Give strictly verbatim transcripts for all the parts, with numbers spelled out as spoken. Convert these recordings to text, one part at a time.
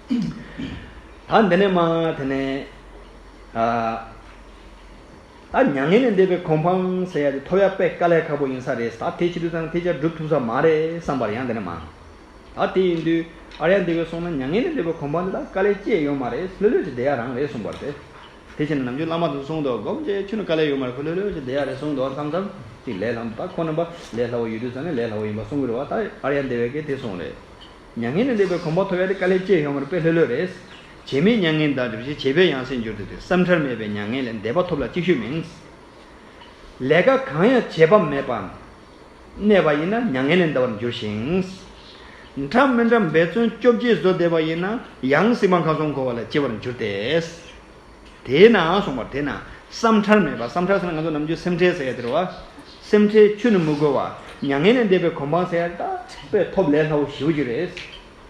ད་འདི་ནས་མ་དེ་ནས་ཨ། ད་མྱ་ངན་ལས་འདས་པའི་གོ་འཕང་ཟེར་ཡ་དེ་ཐོབ་ཡ་དཔེ་དཀའ་ལས་ཁག་པོ་ཡིན་ས་རེད། ད་དེ་བྱེད་དུས་ཙང་དེ་ཅག་སྒྲུབ་ཐུབ་ས་མ་རེད་བསམ་པར་ཡང་དེ་ནས་མ། ད་དེ་ཡིན་དུས་ཨཱརྱ་དེ་བས་སོང་ན་མྱ་ངན་ལས་འདས་པའི་གོ་འཕང་དེ་ད་དཀའ་ལས་ཅི་ཡང་ཡོད་མ་རེད། ལྷོད་ལྷོད་ཅིག་བསྡད་ཡ་རང་རེད་གསུངས་པ་རེད། དེ་བྱས་ན་ནམ་རྒྱུན་བླ་མ་དེ་གསུངས་འདུག་སྒོམ་བྱས་ཆུ་ནི་དཀའ་ལས་ཡོད་མ་རེད། ཁོ་ལྷོད་ལྷོད་ཅིག་བསྡད་ཡ་རེད་གསུངས་འདུག་མཚམས་མཚམས་ཅིག་ལས་སླ་མོ། ད་ཁོ་རྣམ་པ་ལས་སླ་བོ་ཡོད་དུས་ཙང་ནས་ལས་སླ་བོ་ཡིན་པ་གསུང་གི་རེད་བ། ད་ཨཱརྱ་དེ་བས་ཀྱིས་དེ་གསུངས་རེད། མྱ་ངན་ལས་འདས་པའི་གོ་འཕང་ཐོབ་ཡ་དེ་དཀའ་ལས་ཅི་ཡང་ཡོད་མ་རེད། དཔེ་ལྷོད་ལྷོད་རེད། བྱེད་མེད་མྱ་ངན་འདའ་འགྱུར་ཞིང་། བྱེད་པས་ཡང་སེམས་འགྱུར་ཏེ་སྟེ། བསམ་ཁྲལ་མེད་པའི་མྱ་ངན་ལས། འདས་པ་ཐོབ་ལ་ཅིག་ཤོས་མིན། ལས་ཀ་གང་ཡང་བྱེད་པ་མེད་པར་གནས་པ་ཡིན་ན་མྱ་ངན་ལས་འདའ་བར་འགྱུར་ཞིང་། འཁྲབ་མི་འཁྲབ་འབད་བརྩོན་བཅོ་བརྒྱད་བཟོ་བསྡད་པ་ཡིན་ན་ཡང་སྲིད་པ་ཁམས་གསུམ་འཁོར་བ་ལ་སྐྱེ་བར་འགྱུར་ཏེ། དེས་ན་གསུངས་པ། དེས་ན་བསམ་ཁྲལ་མེད་པ། བསམ་ཁྲལ་ཟེར་ན་ང་ཚོ་ནམ་རྒྱུན་སེམས་ཁྲལ་ཟེར་ཡ་དེ་རེད་བ། སེམས་ཁྲལ་ཁྱོན་ནས་མི་དགོས་པ། མྱ་ངན་ལས་འདས་པའི་གོ་འཕང་ཟེར་ཡ་ད་དཔེ་ཐོབ་ལས་སླ་བོ་ཞེ་པོ་ཅིག་རེད།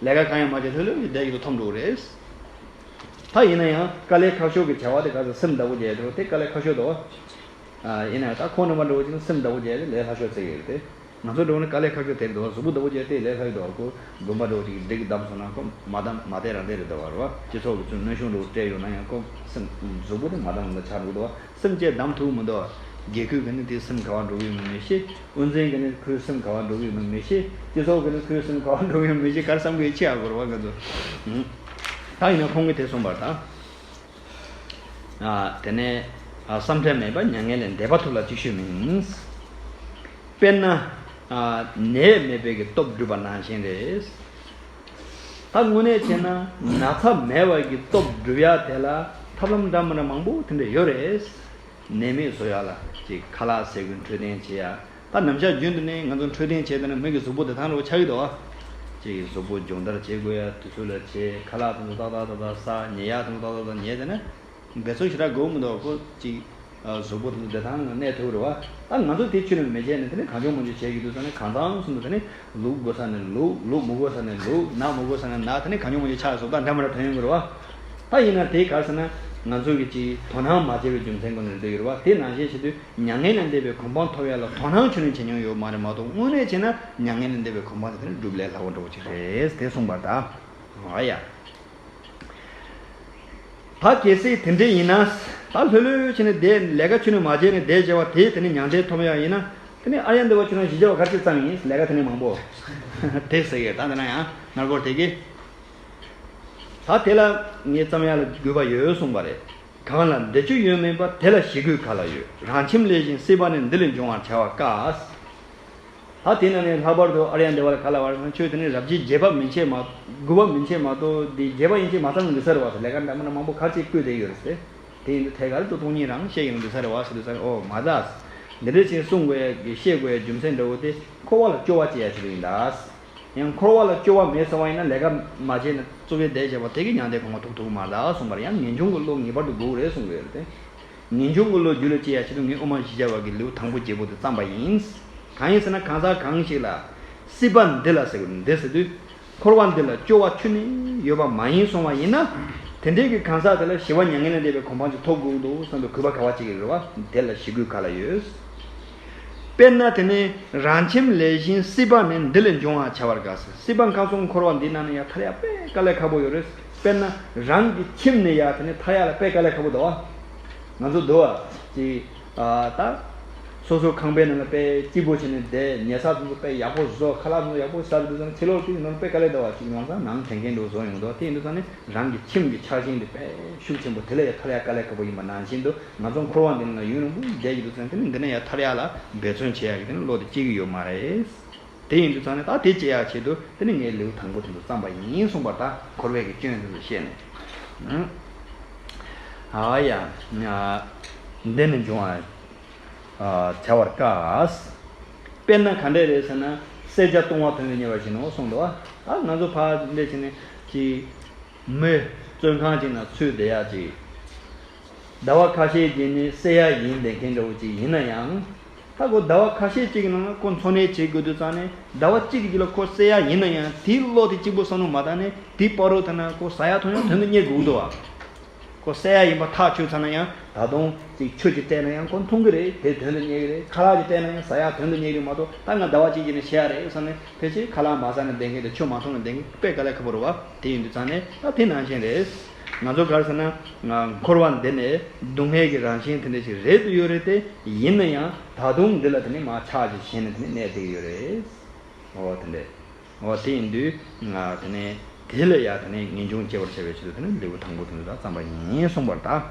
ལས་ཀ་གང་ཡང་མ་བྱས་ལྷོད་ལྷོད་ཀྱི་བསྡད་ཀྱི་དུ་འཐོམ་འགྲོ་གི་རེད། ད་ཡིན་ན་ཡང་དཀའ་ལས་ཁག་ཤོས་ཀྱི་བྱ་བ་དེ་ག་ཚོད་སེམས་བདག་པོ་བྱས་འགྲོ་དེ་དཀའ་ལས་ཁག་ཤོས་དོ། ཨ་ཡིན་ན་ཡང་ད་ཁོང་རྣམ་པ་འགྲོ་བ་ཅིག་ན་སེམས་བདག་པོ་བྱས་ཏེ་ལས་སླ་ཤོས་བརྩི་གི་ཡོད་དེ། ང་ཚོ་འགྲོ་ན་དཀའ་ལས་ཁག་ཤོས་དེ་རེད་དོ། གཟུགས་པོ་བདག་པོ་བྱས་ཏེ་ལས་སླ་ཡོད་དོ། ཁོ་དགོན་པ་འགྲོ་བ་ཅིག་གིས་འགྲིག་གི་བསྡམས་སོང་ན་ཁོ་མ་བསྡམས་མ་བལྟས་རང་བལྟས་རེད་དོ་བ་རེད་བ། སྤྱི་ཚོགས་ཀྱི་ཚུར་གནོན་ཤུགས་འགྲོ་སྤྲད་ཡོང་ན་ཡང་ཁོ་སེམས་གཟུགས་པོ་དེ་མ་བསྡམས་ལ་ཆགས་འགྲོ་དོ། སེམས་ཅན་བསྡམས་ཐུབ་མི་འདུག་སྒེར་ཁུལ་གྱི་ནི་དེའི་སེམས་ག་བ་འགྲོ་གི་ཡོད་མེད་མི་ཤེས། དབུ་འཛིན་གྱི་ནི་ཁོའི་སེམས་ག་བ་འགྲོ་གི་ཡོད་མེད་མི་ཤེས། སྤྱི་ཚོགས་ཀྱི་ནི་ཁོའི་སེམས་ག་བ་འགྲོ་གི་ཡོད་མེད་མི་ཤེས། ག་རེ་བསམ་གི་ཡོད་ཆེ་ཨ་གོ་ར་བ་ང་ཚོ། ད་ཡིན་ན་ཁོང་གིས་དེ་གསུངས་པར་ད། ཨ་དེ་ནས་ཨ་བསམ་ཁྲལ་མེད་པ་མྱ་ངན་ལས་འདས་པ་ཐོབ་ལ་ཅིག་ཤོས་མིན། དཔེར་ན་ཨ་ནད་མེད་པའི་གི་སྟོབས་སྒྲུབ་པ་ནང་བཞིན་རེད། ད་དངོས་གནས་བྱས་ན་ན་ཚ་མེད་པ་གི་སྟོབས་སྒྲུབ་ཡ་དེ་ལ་ཐབས་ལམ་འདྲ་མི་འདྲ་མང་པོ་དེ་འདྲ་ཡོད་རེད། ནད་མེད་བཟོ་ཡ་ལ་ཅིག་ཁ་ལག་ཟས་གོས་འཕྲོད་བསྟེན་བྱེད་ཡ། ད་ནམ་ཞག་རྒྱུན་དུ་ནས་ང་ཚོ་འཕྲོད་བསྟེན་བྱས་ཏེ་ན་མི་གི་གཟུགས་པོ་བདེ་ཐང་རུ་ཆགས་ཀྱི་འདུག་ཨ། ཅིག་གཟུགས་པོ་སྦྱོང་བརྡར་བྱེད་དགོས་ཡ་དུས་ཚོད་ལ་བྱེད། ཁ་ལག་དེ་ཚོ་ཏག་ཏག་ཏག་ཏག་ཟ། ཉལ་ཡ་དེ་ཚོ་ཏག་ཏག་ཏག་ཉལ་བསྡད་ན། འབད་བརྩོན་ཞེ་དྲག་དགོས་མི་འདུག་ཁོ་ཅིག་གཟུགས་པོ་དེ་ཚོ་བདེ་ཐང་ངང་གནས་ཐུབ་རེད་བ། ད་ང་ཚོ་དེ་ཁྱོན་ནས་མི་བྱས་ནས་དེ་ནས་གང་བྱུང་མང་བྱུང་བྱས་ཀྱི་འདུག་ཟེར་ན་གང་ཚང་སོང་འདུག་དེ་ནས་ལུག་དགོས་ས་ནས་ལུག་ལུག་མི་དགོས་ས་ནས་ལུག་ནག་མི་དགོས་ས་ནས་ནག་དེ་ནས་གང་བྱུང་མང་བྱུང་ཆགས་སོང་། ད་འདྲ་མི་འདྲ་ཐོན་ཡོང་གི་རེད་བ། ད་ཡིན་ན་དེ་ག་རེ་ཟེར་ན་ང་ཚོ་གི་ཅིག་དོ་སྣང་མ་བྱས་པའི་རྒྱུ་མཚན་ཀུན་ནས་འདོད་ཀྱི་རེད་བ། དེ་ནང་བཞིན་བྱེད་དུས། མྱ་ངན་ལས་འདས་པའི་གོ་འཕང་ཐོབ་ཡ་ལ་དོ་སྣང་ཁྱོན་ནས་བྱེད་མྱོང་ཡོད་མ་རེད་མ་གཏོགས། དངོས་གནས་བྱས་ན་མྱ་ངན་ལས་འདས་པའི་གོ་འཕང་དེ་དེ་ནི་སྒྲུབ་ལས་སླ་བོ་འདྲ་བོ་ཅིག་རེད་དེ་གསུངས་པར་གདའ། འོ་ཡ། ད་གལ་སྲིད་དེ་འདྲ་ཡིན་ན། ད་ལྷོད་ལྷོད་བྱས་ནས་བསྡད། ལས་ཀ་ཁྱོན་ནས་མ་བྱས་ནས་བསྡད་བྱས་པ་དེ་དེ་ནི་མྱང་འདས་ཐོབ་ཡ་ཡིན་ན། དེ་ནི་ཨཱརྱ་འདི་བ་ཁྱོད་རང་ཞི་བྱ་བ་ག་ཚོད་ཙམ་ཡིན། ལས་ཀ་དེ་ནི་མང་པོ། དེ་ཟེར་གི། ད་འདི་ན་ཡང་ངར་སྐོར་དེ་གི། ད་དེ་ལ་ངས་བརྩམ་ཡ་ལ་དགོས་པ་ཡོད་གསུངས་པ་རེད། གང་ལ་འདི་ཆོས་ཡོད་མིན་པ། དེ་ལ་ཞི་རྒོལ་ག་ལ་ཡོད། རང་ཁྱིམ་ལས་གཞན་སྲིད་པ་ནི། འདི་ལས་འབྱུང་བར་བྱ་བ་དཀའ། ད་དེ་ན་ནི་ལྷག་པར་དུ་ཨཱརྱ་འདི་བ་ལ་ག་ལ་བར་ན་ཆོས་དེ་ནི་རབ་བྱེད་བརྒྱད་པ་མན་ཆད་མ། དགུ་པ་མན་ཆད་མ་གཏོགས་འདི་བརྒྱད་པ་ཡན་ཆད་མ་ཚང་འདུག་ས་རེད་བ་ཟེར། ལས་ཀ་འདྲ་མི་འདྲ་མང་པོ་ཁ་ཅིག་བཀོད་བསྡད་ཡོད་རེད་ཟེར། དེ་ཡིན་དུས་ཐད་ཀར་དུ་སྟོང་ཉིད་རང་བཤད་ཀྱི་འདུག་ས་རེད་བ་ཟེར་དུས་ས་རེད། ཨོ་མ་ད། འདི་འདྲ་ཅིག་གསུང་དགོས་ཡ་གི་བཤད་དགོས་ཡ་རྒྱུ་མཚན་འདྲ་བོ་དེ་འཁོར་བ་ལ་སྐྱོ་བ་སྐྱེ་ཡ་ཆེད་དུ་ཡིན་ད། ཡང་འཁོར་བ་ལ་སྐྱོ་བ་མེད་སོང་བ་ཡིན་ན་ལས་ཀ་མ་བྱས་ན་རྩོལ་བའི་བསྡད་བྱས་པ་དེ་གིས་མྱང་འདས་གོ་འཕང་ཐོབ་ཐུབ་ཀྱི་མ་རེད་གསུངས་པར། ཡང་ངེས་འབྱུང་གི་བློ་ངེས་པར་དུ་དགོས་རེད་གསུངས་ཡོད་རེད་དེ། ངེས་འབྱུང་གི་བློ་རྒྱུད་ལ་སྐྱེ་ཡ་ཆེད་དུ་ངས་དབུ་མ་བཞི་བརྒྱ་པ་གི་ལེའུ་དང་པོ་བརྒྱད་པོ་དེ་བརྩམས་པ་ཡིན། གང་ཡིན་ཟེར་ན་གང་ཟག་གང་ཞིག་ལ་སྲིད་པ་འདི་ལ་ཟེར་གི་འདི་ཟེར་དུས། འཁོར་བ་འདི་ལ་སྐྱོ་བ་ཁྱོན་ནས་ཡོད་པ་མ་ཡིན་སོང་བ་ཡིན་ན། དེ་འདྲའི་གི་གང་ཟག་དེ་ལ་ཞི་བ་མྱ་ངན་ལས་འདས་པའི་གོ་འཕང་ཅིག་ཐོབ་དགོས་འདུག་བསམ་པའི་གུས་པ་ག་བ་བྱེད་ཀྱི་རེད་བ། དེ་ལ་ཞི་རྒོལ་ག་ལ་ཡོད། དཔེར་ན་དེ་ནི་རང་ཁྱིམ་ལས་གཞན་སྲིད་པ་ནི། འདི་ལས་འབྱུང་བར་བྱ་བ་དཀའ་ཟེར། སྲིད་པ་ཁམས་གསུམ་འཁོར་བ་འདི་ནང་ནས་ཡང་ཐར་ཡ་དཔེ་དཀའ་ལས་ཁག་པོ་ཡོད་རེད། དཔེར་ན་རང་གི་ཁྱིམ་ནས་ཡང་དེ་ནི་ཐར་ཡ་ལ་དཔེ་དཀའ་ལས་ཁག་པོ་འདུག་བ། ང་ཚོ་འདུག་བ་ཅིག་ཨ་ད། སོ་སོ་ཁང་པའི་ནང་ལ་དཔེ་སྐྱིད་པོ་བྱས་ནས་བསྡད། ཉལ་ས་དེ་ཚོ་དཔེ་ཡག་པོ་བཟོ། ཁ་ལག་དེ་ཚོ་ཡག་པོ་ཟ། དེ་ཚོ་ཕྱི་ལོགས་དེ་ནང་དཔེ་དཀའ་ལས་འདུག་བ། ཅིག་ཡོང་ཙང་ནང་དྲན་མཁན་འདྲ་བོ་བཟོ་ཡོང་འདུག་དེ་ཡིན་དུས་ཙང་ནས་རང་གི་ཁྱིམ་གྱི་ཆགས་ཞེན་དེ་དཔེ་ཤུགས་ཆེན་པོ། དེ་ལ་ཡང་ཐར་ཡ་དཀའ་ལས་ཁག་པོ་ཡིན་པ་ནང་བཞིན་དུ། ང་ཚོ་འཁོར་བ་འདི་ནང་ལ་ཡུན་རིང་པོ་བསྡད་ཀྱི་འདུག་ཙང་དེ་ནི་འདི་ནས་ཡང་ཐར་ཡག་ལ་འབད་བརྩོན་བྱེད་ཡག་གི་དེ་ནི་བློ་དེ་སྐྱེ་གི་ཡོད་མ་རེད། དེ་ཡིན་དུས་ཙང་ནས་ད་དེ་སྐྱེ་ཡག་ཆེད་དུ་དེ་ནི་ངས་ལེའུ་དང་པོ་དེ་ཚོ་བརྩམས་པ་ཡིན་གསུངས་པ། ད་འཁོར་བའི་གི་སྐྱོན་དེ་ཚོ་བཤད་ནས། ཨ་ཡ། འདི་ནི་འབྱུང་བ་བྱ་བར་དཀའ། དཔེར་ན་ག་འདྲས་རེད་ཟེར་ན་བསད་བྱ་ལྟུང་བ་དོན་དུ་གཉེར་བ་བཞིན་ནོ་གསུངས་འདུག་བ། ད་ང་ཚོ་ཕར་འདྲས་བྱས་ནས་ཅིག་མི་བཙོན་ཁང་ཅིག་ནང་ཚུད་བསྡད་ཡག་ཅིག་ཟླ་བ་ཁ་ཤས་རྗེས་ནས་བསད་ཡག་ཡིན་བསྡད་མཁན་འདྲ་བོ་ཅིག་ཡིན་ན་ཡང་། ད་ཁོ་ཟླ་བ་ཁ་ཤས་ཅིག་གི་ནང་ལ་ཁོ་འཚོ་གནས་བྱེད་དགོས་དུས་ཙང་ནས་ཟླ་བ་གཅིག་གི་རྗེས་ལ་ཁོ་བསད་ཡག་ཡིན་ན་ཡང་དེའི་བློ་དེ་གཅིག་པུ་བསམ་བློ་མ་བཏང་ནས་དེའི་བར་དུ་ད་ན་ཁོ་ཟ་ཡག་འཐུང་ཡག་དོན་དུ་གཉེར་དགོས་འདུག་བ། ཁོ་བསད་ཡ་ཡིན་པ་ཐག་ཆོད་ཚར་ན་ཡང་ད་དུང་ཅིག་ཆུ་ཅིག་སྤྲད་ན་ཡང་ཁོ་འཐུང་གི་རེད། དེ་དོན་དུ་གཉེར་གི་རེད། ཁ་ལག་ཅིག་སྤྲད་ན་ཡང་ཟ་ཡ་དོན་དུ་གཉེར་གི་མ་གཏོགས། ད་ང་ཟླ་བ་གཅིག་གཅིག་ནས་ཤི་ཡ་རེད་བསམ་ནས་ཕལ་ཆེར་ཁ་ལག་མ་ཟ་ནས་བསྡད་མཁན་དང་ཆུ་མ་འཐུང་ནས་བསྡད་མཁན་དཔེ་དཀའ་ལས་ཁག་པོ་རེད་བ། དེ་ཡིན་དུས་ཙང་ནས་ད་དེ་ནང་བཞིན་རེད། ང་ཚོ་ག་རེ་ཟེར་ན། འཁོར་བ་འདི་ནི་སྡུག་བསྔལ་གྱི་རང་བཞིན་དེ་འདྲ་ཞིག་རེད་དུ་ཡོད་རེད་དེ། ཡིན་ན་ཡང་ད་དུང་འདི་ལ་དེ་ནི་མར་ཆགས་ཅིག་བྱས་ནས་དེ་ནི་གནས་བསྡད་ཀྱི་ཡོད་རེད། འོ་དེ་འདྲས། འོ་དེ་ཡིན་དུས་ང་དེ་ནས་དེ་ལ་ཡ་དེ་ནས་ངེས་འབྱུང་སྐྱེ་བར་བྱ་བའི་ཆེད་དུ་དེ་ནས་ལེའུ་དང་པོ་དེ་ཚོ་ད་བརྩམས་པ་ཡིན་གསུངས་པར་གདའ།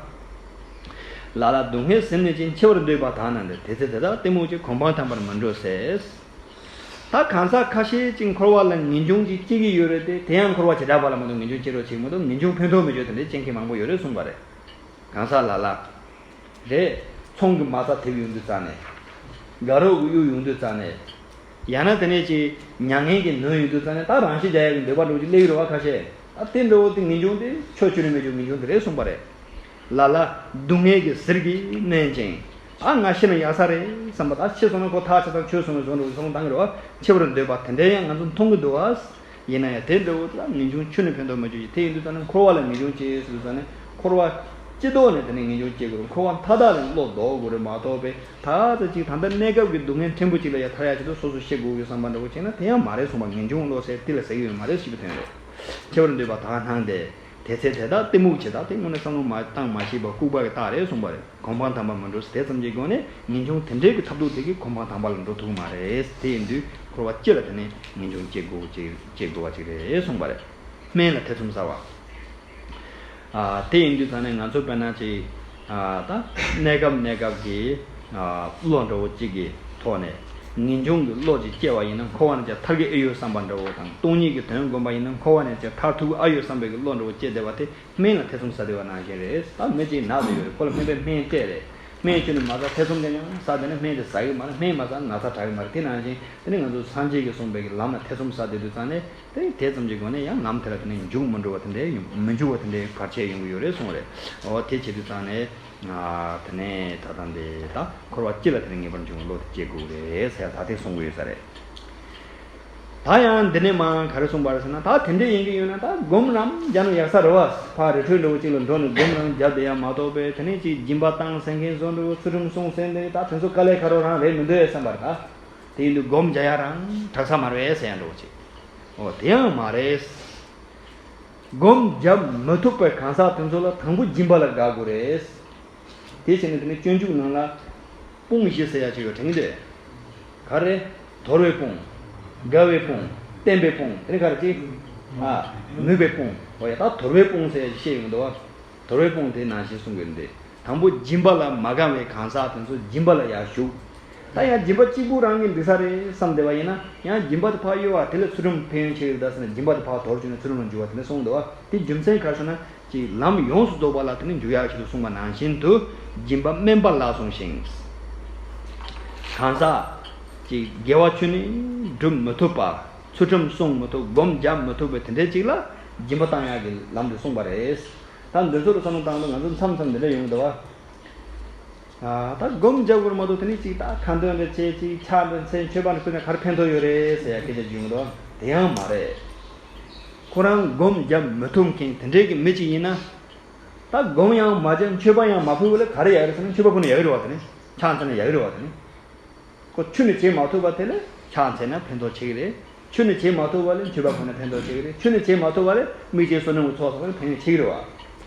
ལ་ལ་སྡུག་བསྔལ་ཟིན་ནས་ཀྱང་འཆི་བར་འདོད་པ་དག་ན་འདིར། དེ་ཚེ་དེ་དག་གཏི་མུག་གིས་གོ་འཕང་དམ་པར་མི་འགྲོ་ཟེར། ད་གང་ཟག་ཁ་ཤས་ཅིག་འཁོར་བ་ལ་ངེས་འབྱུང་ཅིག་སྐྱེ་གི་ཡོད་རེད་དེ། དེ་ཡང་འཁོར་བ་བྱེ་བྲག་པ་ལ་མ་གཏོགས་ངེས་འབྱུང་སྐྱེ་རོགས་བྱེད་མ་གཏོགས་ངེས་འབྱུང་ཕན་ཐོགས་མི་འཇོག་དེ་འདྲའི་སྐྱེ་མཁན་མང་པོ་ཡོད་རེད་གསུངས་པ་རེད། གང་ཟག་ལ་ལ། རེད། ཚོང་གི་མ་རྩ་ཐེབས་ཡོང་དུས་ཙང་ནས། དགའ་རོགས་ཀྱི་གཡུག་ཡོང་དུས་ཙང་ནས། ཡང་ན་དེ་ནས་ཅིག་མྱ་ངན་གྱིས་ནོན་ཡོང་དུས་ཙང་ནས་ད་རང་ཤི་རྒྱག་ཡག་གི་འདོད་པ་འདྲ་བོ་ཅིག་སླེབས་ཀྱི་རེད་བ་ཁ་ཤས། ད་དེ་འདྲ་བོ་དེ་ངེས་འབྱུང་དེ་ཕྱོགས་བཅུ་ནས་མེད་རྒྱུ་ངེས་འབྱུང་དེ་རེད་གསུངས་པ་རེད། ལ་ལ་སྡུག་བསྔལ་གྱི་ཟིལ་གྱིས་མནན་ཅིང་། ད་ང་ཤི་ན་ཡག་ས་རེད་བསམ་པ། ད་ཤི་སོང་ན་ཁོ་ཐག་ཆོད་ཚར། ཆོད་སོང་བའི་བཟོ་འདྲ་བོ་སོང་བཏང་གི་རེད་བ། འཆི་བར་འདོད་པ་དེ་འདྲའི་ཡང་ང་ཚོ་མཐོང་གི་འདུག་བ། ཡིན་ན་ཡང་དེ་འདྲ་བོ་ལ་ངེས་འབྱུང་ཁྱོན་ནས་ཕན་ཐོགས་མ་བྱུང་ཞིང་། དེ་ཡིན་དུས་ཙང་ནས་འཁོར་བ་ལ་ངེས་འབྱུང་སྐྱེ་ཟེར་དུས་ཙང་ནས་འཁོར་བ་སྤྱི་ལྡོག་ནས་དེ་ནས་ངེས་འབྱུང་སྐྱེ་དགོས་རེད། འཁོར་བ་མཐའ་དག་ལ་བློ་ལྡོག་དགོས་རེད་མ་གཏོགས་པས། ད་ལྟ་ཅིག་ད་ལྟ་གནས་སྐབས་ཀྱི་སྡུག་བསྔལ་ཕྲན་བུ་ཅིག་ལ་ཡང་ཐར་ཡག་ཆེད་དུ་སོ་སོ་ཤི་དགོས་ཀྱི་བསམ་པ་འདྲ་བོ་བྱས་ན་དེ་ཡང་མ་རེད་གསུངས་པ། ངེས་འབྱུང་བློ་ཟེར་དེ་ལ་ཟེར་གྱི་ཡོད་མ་རེད་ཞེས་པའི་དོན་རེད། འཆི་བར་འདོད་པ་དག་སྣང་སྟེ། དེ་ཚེ་དེ་དག་གཏི་མུག་གིས། ད་དེ་དངོས་གནས་བསམ་བློ་མ་བཏང་མ་ཤེས་པ་ལྐུགས་པ་གི་རྟགས་རེད་གསུངས་པ་རེད། གོ་འཕང་དམ་པར་མི་འགྲོ་ཟེར། དེ་ཙམ་གྱི་སྒོ་ནས་ངེས་འབྱུང་དེ་འདྲའི་གི་ཐབས་སྡུག་དེ་གིས་གོ་འཕང་དམ་པ་ལ་འགྲོ་ཐུབ་ཀྱི་མ་རེད། དེ་ཡིན་དུས་འཁོར་བ་སྤྱི་ལ་དེ་ནས་ངེས་འབྱུང་སྐྱེ་དགོས། སྐྱེ་སྐྱེ་དགོས་པ་ཅིག་རེད་གསུངས་པ་རེད། སྨན་ལ་ཐེ་ཚོམ་ཟ་བ། ཨ། དེ་ཡིན་དུས་ཙང་ནས་ང་ཚོ་དཔེར་ན་ཅིག་ཨ། ད་གནས་སྐབས་གནས་སྐབས་ཀྱི་ཨ། བློ་འདྲ་བོ་གཅིག་གི་ཐོག་ནས་ངེས་འབྱུང་གི་བློ་ཅིག་སྐྱེ་བ་ཡིན་ན་འཁོར་བ་ནས་ཀྱང་ཐར་གི་ཨེ་ཡོད་བསམ་པ་འདྲ་བོ་དང་། སྟོང་ཉིད་ཀྱི་དོན་བསྒོམས་པ་ཡིན་ན་འཁོར་བ་ནས་ཀྱང་ཐར་ཐུབ་ཨ་ཡོད་བསམ་པའི་གི་བློ་འདྲ་བོ་སྐྱེས་བསྡད་པ་དེ་སྨན་ལ་ཐེ་ཚོམ་ཟ་བསྡད་པ་ནང་བཞིན་རེད། ད་མི་གཅིག་ན་བསྡད་ཡོད་རེད། ཁོ་ལ་སྨན་པས་སྨན་སྤྲད་རེད། སྨན་ཁྱོན་ནས་མ་ཟ། ཐེ་ཚོམ་ཀྱང་ཡང་ཟ་བསྡད་ན་སྨན་དེ་ཟ་གི་མ་རེད། སྨན་མ་ཟ་ན་ཚ་དྲག་གི་མ་རེད། དེ་ནང་བཞིན་དེ་ནི་ང་ཚོ་སངས་རྒྱས་ཀྱིས་གསུངས་པའི་གི་ལམ་ལ་ཐེ་ཚོམ་ཟ་བསྡད་དུས་ཙང་ནས་དེ་དེ་ཙམ་གྱི་སྒོ་ནས་ཡང་ལམ་དེ་ལ་དེ་ནས་འཇུག་མི་འགྲོ་བ་དེ་འདྲའི་ཡོང་། མི་འཇུག་པ་དེ་འདྲའི་བར་ཆད་ཡོང་གི་ཡོད་རེད་གསུངས་རེད། འོ་དེ་བྱེད་དུས་ཙང་ནས་ང་དེ་ནས་ད་ལྟ་འདི་ད་འཁོར་བ་སྤྱི་ལ་དེ་ནས་ངེས་པར་འབྱུང་བའི་བློ་དེ་སྐྱེ་དགོས་རེད་ཟེར་ད་དེ་གསུང་གི་ཡོད་ས་རེད། ད་ཡང་འདི་ནས་མར་ག་རེ་གསུངས་པ་རེད་ཟེར་ན། ད་དེ་འདྲ་ཡིན་གྱི་ཡོད་ན་ད་སྒོམ་རམ་རྒྱབ་ན་ཡག་ས་རེད་བ། ཕར་རི་ཁྲོད་འདྲ་བོ་གཅིག་ལ་འགྲོ་ནས་སྒོམ་རམ་རྒྱབ་བསྡད་ཡ་མ་གཏོགས་པའི་དེ་ནས་ཅིག་སྦྱིན་པ་བཏང་ཟེར་མཁན་བཟོ་འདྲ་བོ། ཚུལ་ཁྲིམས་སྲུང་ཟེར་འདི་ད་དེ་ཚོ་དཀའ་ལས་ཁག་པོ་རང་རེད་མི་འདུག་ཨེ་བསམ་པ་རེད་ད། དེ་ཡིན་དུས་སྒོམ་རྒྱག་ཡ་རང་དྲག་ས་མ་རེད་ཟེར་ཡ་འདྲ་བོ་ཅིག་འོ་དེ་ཡང་མ་རེད། སྒོམ་རྒྱབ་མི་ཐུབ་པའི་གང་ཟག་དེ་ཚོ་ལ་དང་པོ་སྦྱིན་པ་ལ་དགའ་དགོས་རེད། དེ་བྱས་ནས་དེ་ནས་སྤྱོད་འཇུག་ནང་ལ་དཔུང་བཞི་ཟེར་ཡ་ཅིག་ཡོད་དྲན་གྱི་འདུག་ག་རེ། དོར་བའི་དཔུང་། དགའ་བའི་དཔུང་། བརྟན་པའི་དཔུང་། དེ་ནས་ག་རེ་ཅིག་ཨ། མོས་པའི་དཔུང་། འོ་ཡ་ད་དོར་བའི་དཔུང་ཟེར་ཡ་ཅིག་བཤད་ཡོང་གི་འདུག་བ། དོར་བའི་དཔུང་དེ་ནང་བཞིན་གསུང་གི་འདུག་དང་པོ་སྦྱིན་པ་ལ་མ་དགའ་བའི་གང་ཟག་དེ་ཚོ་སྦྱིན་པ་ལ་ཡར་ཞུགས། ད་ཡང་སྦྱིན་པ་གཅིག་པུ་རང་གིས་འགྲིག་ས་རེད་བསམ་བསྡད་པ་ཡིན་ན་ཡང་སྦྱིན་པ་དེ་ཕར་གཡོལ་བ་དེ་ལ་ཚུལ་ཁྲིམས་ཕན་ཡོན་ཆེ་གི་རེད་ད་ཟེར་ནས་སྦྱིན་པ་དེ་ཕར་དོར་བཅུག་ནས་ཚུལ་ཁྲིམས་ལ་འཇུག་པ་དེ་འདྲ་གསུངས་འདུག་བ། དེ་རྒྱུ་མཚན་ག་རེ་ཟེར་ན་ཅིག་ལམ་ཡོངས་སུ་རྫོགས་པ་ལ་དེ་ནི་འཇུག་ཡག་ཆེད་དུ་གསུངས་པ་ནང་བཞིན་དུ་སྦྱིན་པ་དམན་པ་ལ་སོང་ཞིང་། གང་ཟག་ཅིག་དགེ་བ་ཆོས་ནི་སྒྲུབ་མི་ཐུབ་པ། ཚུལ་ཁྲིམས་སྲུང་མི་ཐུབ། སྒོམ་རྒྱབ་མི་ཐུབ་པའི་དེ་འདྲའི་ཅིག་ལ་སྦྱིན་པ་བཏང་ཡག་གི་ལམ་དེ་གསུངས་པ་རེད། ད་འདི་ཚོ་ལ་བསམ་བློ་བཏང་དུས་ང་ཚོ་མཚམས་མཚམས་འདི་འདྲ་ཡོང་གི་འདུག་བ། ཨ། ད་སྒོམ་རྒྱག་དགོས་རེད་མ་གཏོགས་དེ་ནས་ཅིག་ད་ཁ་འདོན་རེ་བྱས་ཅིག་ཕྱག་འདོན་ཚེ་མཆོད་པ་འདྲ་ཕུལ་ན་ག་རེ་ཕན་ཐོགས་ཡོད་རེད་ཟེར་ཡ་སྐད་ཆ་བརྗོད་ཀྱི་འདུག་དེ་ཡང་མ་རེད། ཁོ་རང་སྒོམ་རྒྱབ་མི་ཐུབ་མཁན་དེ་འདྲའི་གི་མི་ཅིག་ཡིན་ན། ད་སྒོམ་ཡང་མ་རྒྱབ་མཆོད་པ་ཡང་མ་ཕུལ་བ་ལས་ག་རེ་ཡག་རེད་ཟེར་ན་མཆོད་པ་ཕུལ་ན་ཡག་གི་རེད་བ། དེ་ནས་ཕྱག་འཚལ་ན་ཡག་གི་རེད་བ། དེ་ནས། ཁོ་ཁྱོན་ནས་བྱེད་མ་ཐུབ་པ་དེ་ལ་ཕྱག་འཚལ་ན་ཕན་ཐོགས་ཆེ་གི་རེད། ཁྱོན་ནས་བྱེད་མ་ཐུབ་པ་ལ་མཆོད་པ་ཕུལ་ན་ཕན་ཐོགས་ཆེ་གི་རེད། ཁྱོན་ནས་བྱེད་མ་ཐུབ་པ་ལ་དམིགས་བཅས་བསོད་ནམས་ཀྱི་ཚོགས་བསགས་ན་ཕན་ཡོན་ཆེ་གི་རེད་བ།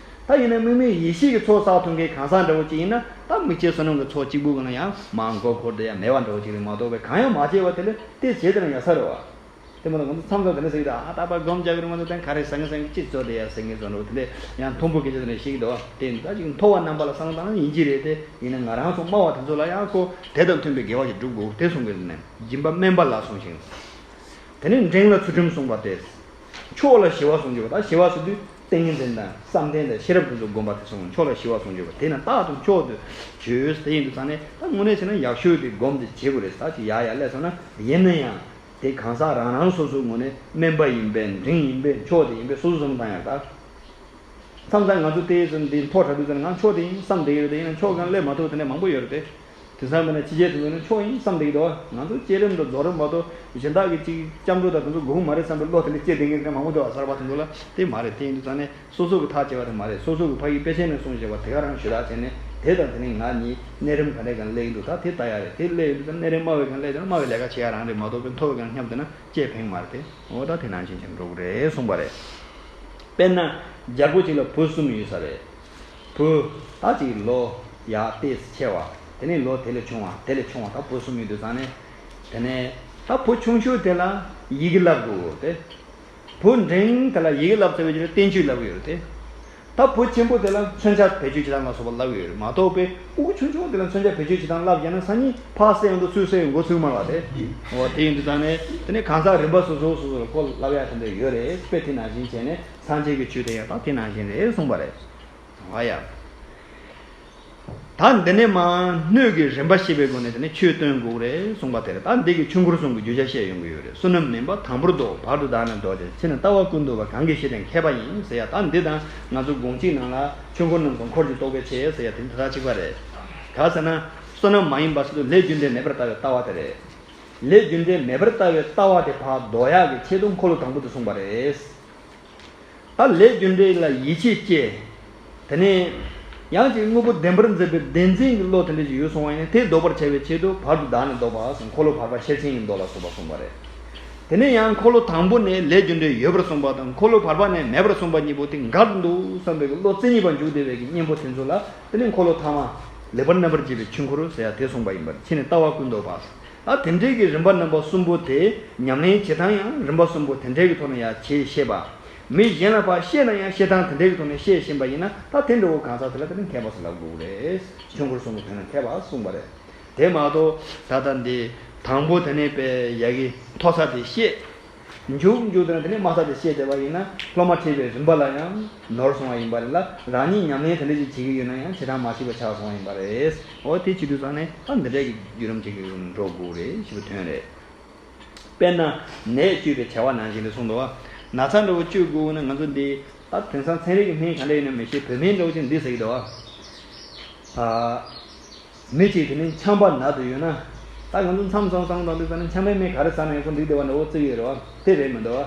ད་ཡིན་ན་དམིགས་མེད་ཡེ་ཤེས་ཀྱི་ཚོགས་བསགས་ཐུབ་མཁན་གང་ཟག་འདྲ་བོ་ཅིག་ཡིན་ན་ད་དམིགས་བཅས་བསོད་ནམས་ཀྱི་ཚོགས་གཅིག་པུ་གི་ནང་ཡང་མར་མགོ་འཁོར་བསྡད་ཡ་མེད་པ་འདྲ་བོ་ཅིག་རེད་མ་གཏོགས་པའི་གང་ཡང་མ་བྱས་པ་དེ་ལ་དེ་བྱས་དེ་ན་ཡག་ས་རེད་བ། དེ་མ་གཏོགས་ང་ཚོ་མཚམས་མཚམས་དེ་འདྲ་ཟེར་གི་འདུག་ཨ། ད་པ་སྒོམ་རྒྱག་གི་རེད་མ་གཏོགས་དེ་ག་རེ་ཟེར་གི་ཟེར་གི་ཅི་ཚོད་དེ་ཡ་ཟེར་གི་ཚོད་འགྲོ་དེ་འདྲ་ཡང་མཐོན་པོ་སྐད་ཆ་དེ་འདྲ་བཤད་གི་འདུག་དེ་འདྲ་ཅིག་མཐོ་བ་རྣམ་པ་ལ་བསམ་བློ་བཏང་ན་ཡིན་གྱི་རེད་དེ། ཡིན་ན་ང་རང་ཚོ་དམའ་བ་དེ་ཚོ་ལ་ཡང་ཁོ་དེ་དང་མཐུན་པའི་དགེ་བ་ཞིག་སྒྲུབ་དགོས་དེ་གསུང་གི་ནས་སྦྱིན་པ་དམན་པ་ལ་སོང་ཞིང་། དེ་ནས་འབྲིང་ལ་ཚུལ་ཁྲིམས་སྲུང་བ་སྟེ། མཆོག་ལ་ཞི་བ་སྲུང་རྒྱུ་བ། ད་ཞི་བ་ཟེར་དུས་ཏིང་ངེ་འཛིན་དང་བསམ་གཏན་དང་ཤེས་རབ་དེ་ཚོ་བསྒོམ་པ་དེ་སོང་མཆོག་ལ་ཞི་བ་སྲུང་རྒྱུ་བ། དེ་ན་རྟག་ཏུ་མཆོག་ཏུ་གྱུར། དེ་ཡིན་དུས་ཙང་ནས་ད་དངོས་གནས་བྱས་ན་ཡག་ཤོས་དེ་སྒོམ་དེ་བྱེད་དགོས་རེད། ད་ཅིག་ཡག་ཡག་སླེབས་སོང་ན་ཡིན་ན་ཡང་། དེ་གང་ཟག་རང་རང་སོ་སོའི་ངོས་ནས་དམན་པ་ཡིན་པས་འབྲིང་ཡིན་པས་མཆོག་དེ་ཡིན་པས་སོ་སོ་བསམ་བློ་བཏང་ཡག་ད། མཚམས་མཚམས་ང་ཚོ་དེ་ཙམ་འདི་མཐོ་དྲགས་དུས་ཙམ་ང་མཆོག་དེ་ཡིན་བསམ་བསྡད་ཡོད་དེ་ཡིན་ན་མཆོག་གང་སླེབས་མ་ཐུབ་དེ་འདྲ་མང་པོ་ཡོད་རེད་དེ། དེང་སང་མིན་ན་ཕྱི་རྒྱལ་དེ་ཚོ་ནི་ཆོག་ཡིན་བསམ་བསྡད་ཀྱི་འདུག་ང་ཚོ་བསྐྱེད་རིམ་དང་རྫོགས་རིམ་མ་གཏོགས་གཞན་དག་གི་ཅིག་སྐྱབས་འགྲོ་དང་དེ་ཚོ་དགོས་ཀྱི་མ་རེད་བསམ་པའི་བློ་དེ་འདྲ་སྐྱེས་བསྡད་མཁན་དེ་འདྲ་མང་པོ་འདུག་གསར་པ་དེ་ཚོ་ལ། དེ་མ་རེད། དེ་ཡིན་དུས་ཙང་ནས་སོ་སོ་གི་ཐག་བཅད་པ་དེ་མ་རེད། སོ་སོ་གི་ཕ་གིའི་དཔེ་ཆའི་ནང་གསུངས་བཞག་པ་དེ་ག་རང་ཞུ་དག་བྱས་ནས་དེ་དང་དེ་ནས་ང་གཉིས་གནས་རིམ་ག་འདྲས་གང་སླེབས་ཀྱི་འདུག་ད་དེ་ལྟ་ཡ་རེད། དེ་སླེབས་ཡོང་དུས་ཙང་གནས་རིམ་དམའ་བའི་གང་སླེབས་ཙང་དམའ་བའི་ལས་ཀ་བྱེད་ཡ་རང་རེད་མ་གཏོགས་པའི་མཐོ་བའི་གང་སྙམ་བསྡད་ན་ཅེས་ཕན་གྱི་མ་རེད་དེ། འོ་ད་དེ་ནང་བཞིན་བྱས་འགྲོ་གི་རེད་གསུངས་པ་རེད། དཔེར་ན་རྒྱལ་པོ་གཅིག་ལ་བུ་གསུམ་ཡོད་ས་རེད། བུ་ད་ཅིག་ལོ་ཡར་ཏོག་ཙམ་ཆེ་བ། དེ་ནས་ལོ་དེ་ལས་ཆུང་བ་དེ་ལས་ཆུང་བ་ད་བུ་གསུམ་ཡོད་དུས་ཙང་ནས། དེ་ནས་ད་བུ་ཆུང་ཤོས་དེ་ལ་ཡི་གེ་བསླབ་དགོས་ཏེ། བུ་འབྲིང་དེ་ལ་ཡི་གེ་བསླབ་ཚར་བའི་རྗེས་ལ་བསྟན་བཅོས་བསླབ་ཀྱི་ཡོད་རེད་དེ། ད་བུ་ཆེན་པོ་དེ་ལ་མཚོན་ཆ་བེད་སྤྱོད་བྱེད་སྟངས་ལ་སོགས་པ་བསླབ་ཀྱི་ཡོད་རེད་མ་གཏོགས་པའི་ཕྲུ་གུ་ཆུང་ཆུང་དེ་ལ་མཚོན་ཆ་བེད་སྤྱོད་བྱེད་སྟངས་བསླབ་བྱས་ན་སང་ཉིན་ཕར་བསད་ཡོང་དུས་ཚུར་བསད་ཡོང་མགོ་ཚུགས་མ་རེད་པ་དེ། འོ་དེ་ཡིན་དུས་ཙང་ནས་དེ་ནས་གང་ཟག་རིམ་པ་སོ་སོ་སོ་སོར་ཁོ་བསླབ་ཡ་དེ་འདྲ་ཡོད་རེད། དཔེ་དེ་ནང་བཞིན་བྱས་ནས་སངས་རྒྱས་ཀྱི་ཆོས་དེ་ཡང་ད་དེ་ནང་བཞིན་རེད་གསུངས་པ་རེད། ཨ་ཡ། ད་འདི་ནས་མར་སྣོད་ཀྱི་རིམ་པ་ཤེས་པའི་སྒོ་ནས་དེ་ནས་ཆོས་སྟོན་དགོས་རེད་གསུངས་པ་དེ་རེད། ད་འདི་གི་ཆོས་འཁོར་གསུམ་གྱི་བརྗོད་བྱ་བཤད་ཡོང་གི་ཡོད་རེད། བསོད་ནམས་ནུས་པ་དང་པོར་བཟློག་བར་དུ་བདག་ནི་བཟློག་ཅིང་། ཕྱི་ནི་ལྟ་བ་ཀུན་བཟློག་པ། གང་གིས་ཤེས་དོན་མཁས་པ་ཡིན། ཟེར་ཡ་ད་འདི་དང་ང་ཚོ་དགོངས་གཅིག་ནང་ལ་ཆོས་འཁོར་རྣམས་སུ་འཁོར་གྱིས་བཟློག་པའི་ཕྱིར་ཟེར་ཡ་དེ་འདི་དག་གཅིག་པ་རེད། ག་ཟེར་ན། བསོད་ནམས་མ་ཡིན་པ་ཟེར་དུས་ལས་རྒྱུ་འབྲས་མེད་པར་ལྟ་བའི་ལྟ་བ་དེ་རེད། ལས་རྒྱུ་འབྲས་མེད་པར་ལྟ་བའི་ལྟ་བ་དེ་ཕར་བཟློག་ཡག་གི་ཆེད་དུ་འཁོར་ལོ་དང་པོ་དེ་གསུངས་པ་རེད། ད་ལས་རྒྱུ་འབྲས་ལ་ཡིད་ཆེས་སྐྱེས། དེ་ནས་ཡང་ཅིག་དངོས་པོ་བདེན་པར་འཛིན་པའི་བདེན་འཛིན་གྱི་བློ་དེ་འདྲ་ཞིག་ཡོད་སོང་བ་ཡིན་ན་དེ་བཟློག་པར་བྱ་བའི་ཆེད་དུ་བར་དུ་བདག་ནི་བཟློག་པ་གསུངས། འཁོར་ལོ་བར་པ་ཤེར་ཕྱིན་གྱི་མདོ་ལ་སོགས་པ་གསུངས་པ་རེད། དེ་ནས་ཡང་འཁོར་ལོ་དང་པོ་ནས་ལས་རྒྱུ་འབྲས་ཡོད་པར་གསུངས་པ་དང་འཁོར་ལོ་བར་པ་ནས་མེད་པར་གསུངས་པ་གཉིས་པོ་དེ་འགལ་དུ་འདུག་བསམ་པའི་བློ་རྩེ་གཉིས་པ་འཇུག་བདེ་བའི་གི་གཉེན་པོ་དེ་ཚོ་ལ་དེ་ནས་འཁོར་ལོ་ཐ་མ་ལེགས་པར་རྣམ་པར་འབྱེད་པའི་ཆོས་འཁོར་ཟེར་ཡ་དེ་གསུངས་པ་ཡིན་པར་ཕྱི་ནས་ལྟ་བ་ཀུན་བཟློག་པ། ད་དེ་འདྲའི་གི་རིམ་པ་རྣམ་པ་གསུམ་པོ་དེ་ཉམས་ལེན་བྱེད་སྟངས་ཡང་རིམ་པ་གསུམ་པོ་དེ་འདྲའི་གི་ཐོག་ནས་ཡང་བྱེད་ཤེས་པ། མི་གཞན་ལ་ཕར་བཤད་ན་ཡང་བཤད་སྟངས་དེ་འདྲའི་གི་ཐོག་ནས་བཤད་ཤེས་པ་ཡིན་ན་ད་དེ་འདྲ་བོ་གང་ཟག་དེ་ལ་དེ་ནི་མཁས་པ་ཟེར་ལབ་དགོས་རེད། ཆོས་འཁོར་གསུམ་པོ་དེ་ན་མཁས་པ་གསུངས་པ་རེད། དེ་མ་གཏོགས་ད་ལྟ་འདི་དང་པོ་དེ་ནས་པའི་ཡ་གི་མཐོ་ས་དེ་བཤད། མཇུག་མཇུག་དེ་ན་དེ་ནས་དམའ་ས་དེ་བཤད་བསྡད་པ་ཡིན་ན་སློབ་མ་ཁྲིད་པའི་རིམ་པ་ལ་ཡང་ནོར་སོང་བ་ཡིན་པ་རེད་ལ། རང་ཉིད་ཉམས་ལེན་དེ་འདྲ་ཞིག་བྱེད་ཀྱི་ཡོད་ན་ཡང་བྱེད་སྟངས་མ་ཤེས་པ་ཆགས་སོང་བ་ཡིན་པ་རེད། འོ་དེ་བྱེད་དུས་ཙང་ནས་ད་འདི་འདྲའི་གི་བརྒྱུད་རིམ་ཅིག་གི་འགྲོ་དགོས་རེད་ཞེས་པའི་དོན་རེད། དཔེར་ན་ནད་བཅོས་པའི་བྱ་བ་ནང་བཞིན་དུ་གསུངས་འདུག་བ། ན་ཚ་འདྲ་བོ་བཅོས་དགོས་ན་ང་ཚོ་འདི་ད་དེང་སང་ཚན་རིག་གི་སྨན་ག་འདྲ་ཡིན་ན་མི་ཤེས། བོད་སྨན་འདྲ་བོ་ཅིག་འདི་ཟེར་གྱི་འདུག་བ། ཨ། མི་གཅིག་དེ་ནི་ཆམ་པ་ན་དུ་ཡོད་ན། ད་ང་ཚོ་མཚམས་མཚམས་བསམ་བློ་བཏང་དུས་ཙམ་ནས་ཆམ་པའི་སྨན་ག་རེ་ཟ་ན་ཡང་ཁོ་འགྲིག་བསྡད་པ་འདྲ་བོ་བརྩི་གི་ཡོད་རེད་བ། དེ་རེད་མི་འདུག་བ།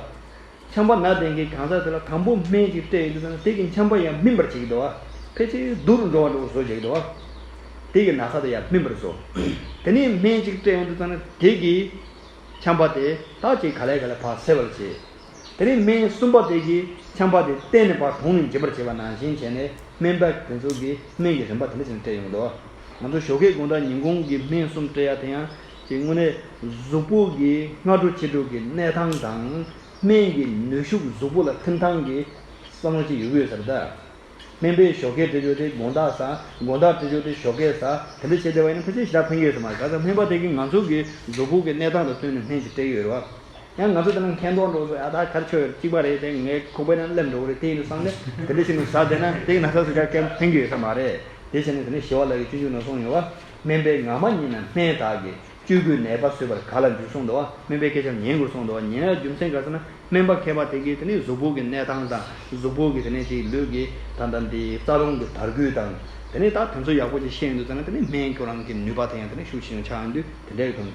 ཆམ་པ་ན་དེ་གའི་གང་ཟག་དེ་ལ་དང་པོ་སྨན་ཅིག་སྤྲད་ཡོང་དུས་ཙམ་ནས་དེ་གི་ཆམ་པ་ཡང་སྨིན་པར་བྱེད་ཀྱི་འདུག་བ། ཕལ་ཆེར་སྡུག་རུ་འགྲོ་བ་འདྲ་བོ་བཟོ་བྱེད་ཀྱི་འདུག་བ། དེ་གི་ན་ཚ་དེ་ཡང་སྨིན་པར་བཟོ། དེ་ནས་སྨན་ཅིག་སྤྲད་ཡོང་དུས་ཙམ་ནས་དེ་གི་ཆམ་པ་དེ་ད་ཅིག་ག་ལེ་ག་ལེ་ཕར་སེལ་བར་བྱེད། དེ་ནས་སྨན་གསུམ་པ་དེ་གིས་ཆམ་པ་དེ་གཏན་ནས་ཕར་གྲོངས་ནས་འབྱིན་པར་བྱེད་པ་ནང་བཞིན་བྱས་ནས་སྨན་པ་དེ་ཚོ་གིས་སྨན་གྱི་རིམ་པ་དེ་འདྲ་བྱས་ནས་སྤྲད་ཡོང་གི་འདུག་ང་ཚོ་ཞོགས་ཀས་དགོང་དག་ཉིན་གུང་གི་སྨན་གསུམ་སྤྲད་ཡ་དེ་ཡང་ཅིག་དངོས་གནས་གཟུགས་པོ་གི་སྔ་དྲོ་ཕྱི་དྲོ་གི་གནས་སྟངས་དང་སྨན་གྱི་ནུས་ཤུགས་གཟུགས་པོ་ལ་ཐིམ་ཐང་གི་བསམ་བློ་ཅིག་ཡོད་ཀྱི་ཡོད་ས་རེད་ད། སྨན་པས་ཞོགས་ཀས་སྤྲད་རྒྱུ་དེ་དགོང་དག་ཟ། དགོང་དག་སྤྲད་རྒྱུ་དེ་ཞོགས་ཀས་ཟ། དེ་འདྲ་བྱས་བསྡད་པ་ཡིན་ན་ཕལ་ཆེར་ཞེ་དྲག་ཕན་གྱི་ཡོད་ས་མ་རེད། ག་ཚོད་སྨན་པ་དེ་གིས་ང་ཚོ་གི་གཟུགས་པོ་གི་གནས་སྟངས་དང་བསྟུན་ནས་སྨན་ཅིག་སྤྲད་ཀྱི་ཡོད་རེད་བ། ཡང་ང་ཚོ་དེ་ན་མཁལ་རྡོག་འགྲོ་ཚོ་ཡ་ད་གར་ཆོ་ཡོད་གཅིག་པ་རེད་དེ་ངའི་ཁོག་པའི་ནང་སླེབས་འགྲོ་གི་རེད་དེ་ཡིན་དུས་བསམ་ནས་དེ་འདྲ་བྱས་ནས་ཟ་བསྡད་ན་དེ་གི་ན་ཚ་སུ་ཅག་ཀྱང་ཕན་གྱི་ཡོད་ས་མ་རེད། དེ་བྱས་ནས་དེ་ནས་ཞི་བ་ལྷ་གིས་སྤྱོད་འཇུག་ནང་གསུངས་ཡོད་བ། སྨན་པས་ངག་མ་བསྙེན་ན་སྨན་དག་གིས། བཅོས་དགོས་ནད་པ་བཟོད་པར་ག་ལ་འཇུག་གསུངས་འདུག་བ། སྨན་པས་སྐད་ཆ་ཉན་དགོས་གསུངས་འདུག་བ། ཉན་ཡ་རྒྱུ་མཚན་ག་ཟེར་ན་སྨན་པ་མཁས་པ་དེ་གིས་དེ་ནི་གཟུགས་པོ་གི་གནས་སྟངས་དང་གཟུགས་པོ་གི་དེ་ནས་ཅིག་ལུས་ཀྱི་ད་ལྟ་འདི་རྩ་རླུང་གི་དར་རྒུད་དང་དེ་ནས་ད་དེ་ཚོ་ཡག་པོ་ཅིག་ཤེས་ཡོང་དུས་ཙམ་ན་དེ་ནི་སྨན་ཁོ་རང་གི་ནུས་པ་དེ་ཡང་དེ་ནི་ཤུགས་ཆེ་ཆུང་ཆགས་ཡོང་དུས་དེ་འདྲའི་གི་དོན་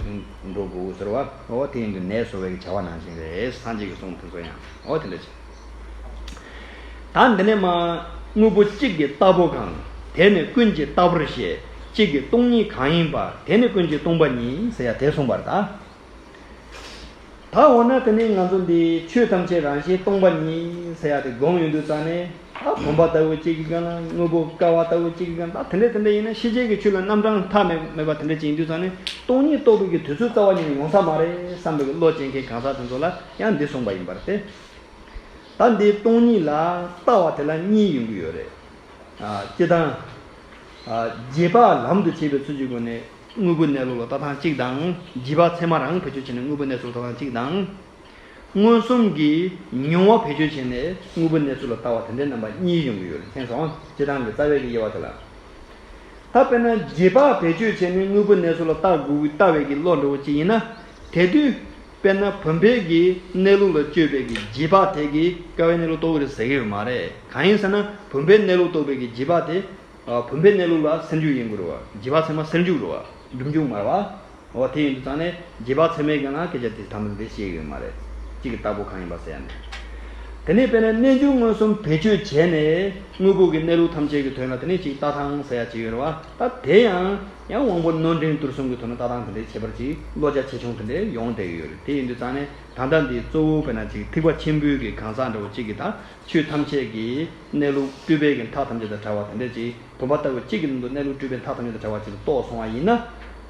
དུ་འགྲོ་དགོས་ཟེར་བ། འོ་དེ་ཡིན་དུས་ནད་གསོ་བའི་བྱ་བ་ནང་བཞིན་རེད། སངས་རྒྱས་ཀྱི་གསུང་དེ་ཚོ་ཡང་འོ་དེ་འདྲ་ཅིག་ད་འདི་ནས་མ། དངོས་པོ་གཅིག་གི་རྟག་པོ་གང་། དེ་ནི་ཀུན་གྱིས་རྟག་པར་བཞེད། གཅིག་གི་སྟོང་ཉིད་གང་ཡིན་པ། དེ་ནི་ཀུན་གྱིས་སྟོང་པ་ཉིད་ཟེར་ཡ་དེ་གསུངས་པར་གདའ། ད་འོ་ན་དེ་ནི་ང་ཚོ་འདི་ཆོས་ཐམས་ཅད་རང་བཞིན་སྟོང་པ་ཉིད་ཟེར་ཡ་དེ་སྒོམ་ཡོང་དུས་ཙང་ནས་ད་བུམ་པ་ལྟ་བུ་གཅིག་གི་སྒང་ལ་དངོས་པོ་ཀ་བ་ལྟ་བུ་གཅིག་གི་སྒང་ལ་ད་དེ་འདྲ་དེ་འདྲ་ཡིན་ན་ཕྱི་རྒྱལ་གྱི་ཆོས་ལ་རྣམ་གྲངས་མཐའ་མེད་མེད་པ་དེ་འདྲ་ཅིག་ཡིན་དུས་ཙང་ནས་སྟོང་ཉིད་རྟོགས་པའི་གི་དུས་ཚོད་རྩ་བ་ཉིད་ནས་ཡོང་ས་མ་རེད་བསམ་པའི་གི་བློ་ཅན་མཁན་གང་ཟག་དེ་ཚོ་ལ་ཡང་འདི་གསུངས་པ་ཡིན་པར་ཏེ། ད་འདི་སྟོང་ཉིད་ལ་ལྟ་བ་དེ་ལ་གཉིས་ཡོང་གི་ཡོད་རེད། ཨ། སྤྱིར་བཏང་། ཨ། རྗེས་དཔག་ལམ་དུ་བྱེད་པའི་ཚུལ་གྱི་སྒོ་ནས་དངོས་པོའི་གནས་ལུགས་ལ་ལྟ་སྟངས་གཅིག་དང་། རྗེས་དཔག་ཚད་མ་རང་བེད་སྤྱོད་བྱས་ནས་དངོས་པོའི་གནས་ཚུལ་ལ་ལྟ་སྟངས་གཅིག་དང་། མངོན་སུམ་གྱིས་མྱོང་བ་བེད་སྤྱོད་བྱས་ནས་དངོས་པོའི་གནས་ཚུལ་ལ་ལྟ་བ་དེ་འདྲའི་རྣམ་པ་གཉིས་ཡོང་གི་ཡོད་རེད། མཁྱེན་སོང་། སྤྱིར་བཏང་གི་རྩ་བའི་གི་དབྱེ་བ་དེ་ལ། ད་དཔེར་ན་རྗེས་དཔག་བེད་སྤྱོད་བྱས་ནས་དངོས་པོའི་གནས་ཚུལ་ལ་ལྟ་དགོས་ཀྱི་ལྟ་བའི་གི་བློ་འདྲ་བོ་ཅིག་ཡིན་ན། དེ་དུས་དཔེར་ན་བུམ་པའི་གི་གནས་ལུགས་ལ་དཔྱོད་པའི་གི་རྗེས་དཔག་དེ་གིས་ཀ་བའི་གནས་ལུགས་རྟོགས་ཀྱི་རེད་ཟེར་གྱི་ཡོད་མ་རེད། གང་ཡིན་ཟེར་ན་བུམ་པའི་གནས་ལུགས་རྟོགས་པའི་གི་རྗེས་དཔག་དེ། ཨ། བུམ་པའི་གནས་ལུགས་ལ་སེལ་འཇུག་ཡིན་དགོས་རེད་བ། རྗེས་དཔག་ཚད་མ་སེལ་འཇུག་རེད་བ། སྒྲུབ་འཇུག་མ་རེད་བ། འོ་དེ་ཡིན་དུས་ཙང་ནས་རྗེས་དཔག་ཚད་མའི་སྒང་ལ་སྐད་ཆ་དེ་ཐམས་ཅད་དེ་བཤད་ཡོད་མ་རེད། གཅིག་གི་བདག་པོ་གང་ཡིན་པ་ཟེར་ཡ་ནས། དེ་ནས་དཔེར་ན་རྣལ་འབྱོར་མངོན་སུམ་བེད་སྤྱོད་བྱས་ནས་དངོས་པོ་གི་གནས་ལུགས་ཐམས་ཅད་ཀྱི་དོན་ལ་དེ་ནས་གཅིག་ལྟ་སྟངས་ཟེར་ཡ་གཅིག་ཡོད་རེད་བ། ད་དེ་ཡང་ཡང་དབང་པོ་རྣོ་འབྲིང་བསྡུར་གསུམ་གྱི་ཐོག་ནས་ལྟ་སྟངས་དེ་འདྲའི་ཁྱད་པར་གྱི་བློ་རྒྱ་ཆེ་ཆུང་དེ་འདྲའི་ཡོང་བསྡད་ཀྱི་ཡོད་རེད། དེ་ཡིན་དུས་ཙང་ནས་ད་ལྟ་འདི་གཙོ་བོ་དཔེར་ན་གཅིག་ཐེག་པ་ཆེན་པོའི་གི་གང་ཟག་འདྲ་བོ་གཅིག་གིས་ད་ཆོས་ཐམས་ཅད་ཀྱི་གནས་ལུགས་སྤྲུལ་པའི་གི་མཐའ་ཐམས་ཅད་དང་བྲལ་བ་དེ་འདྲ་ཅིག་བུམ་པ་ལྟ་བུ་གཅིག་གི་ནང་དུ་གནས་ལུགས་སྤྲུལ་པའི་མཐའ་ཐམས་ཅད་དང་བྲལ་བ་ཅིག་ཏུ་རྟོགས་སོང་བ་ཡིན་ན།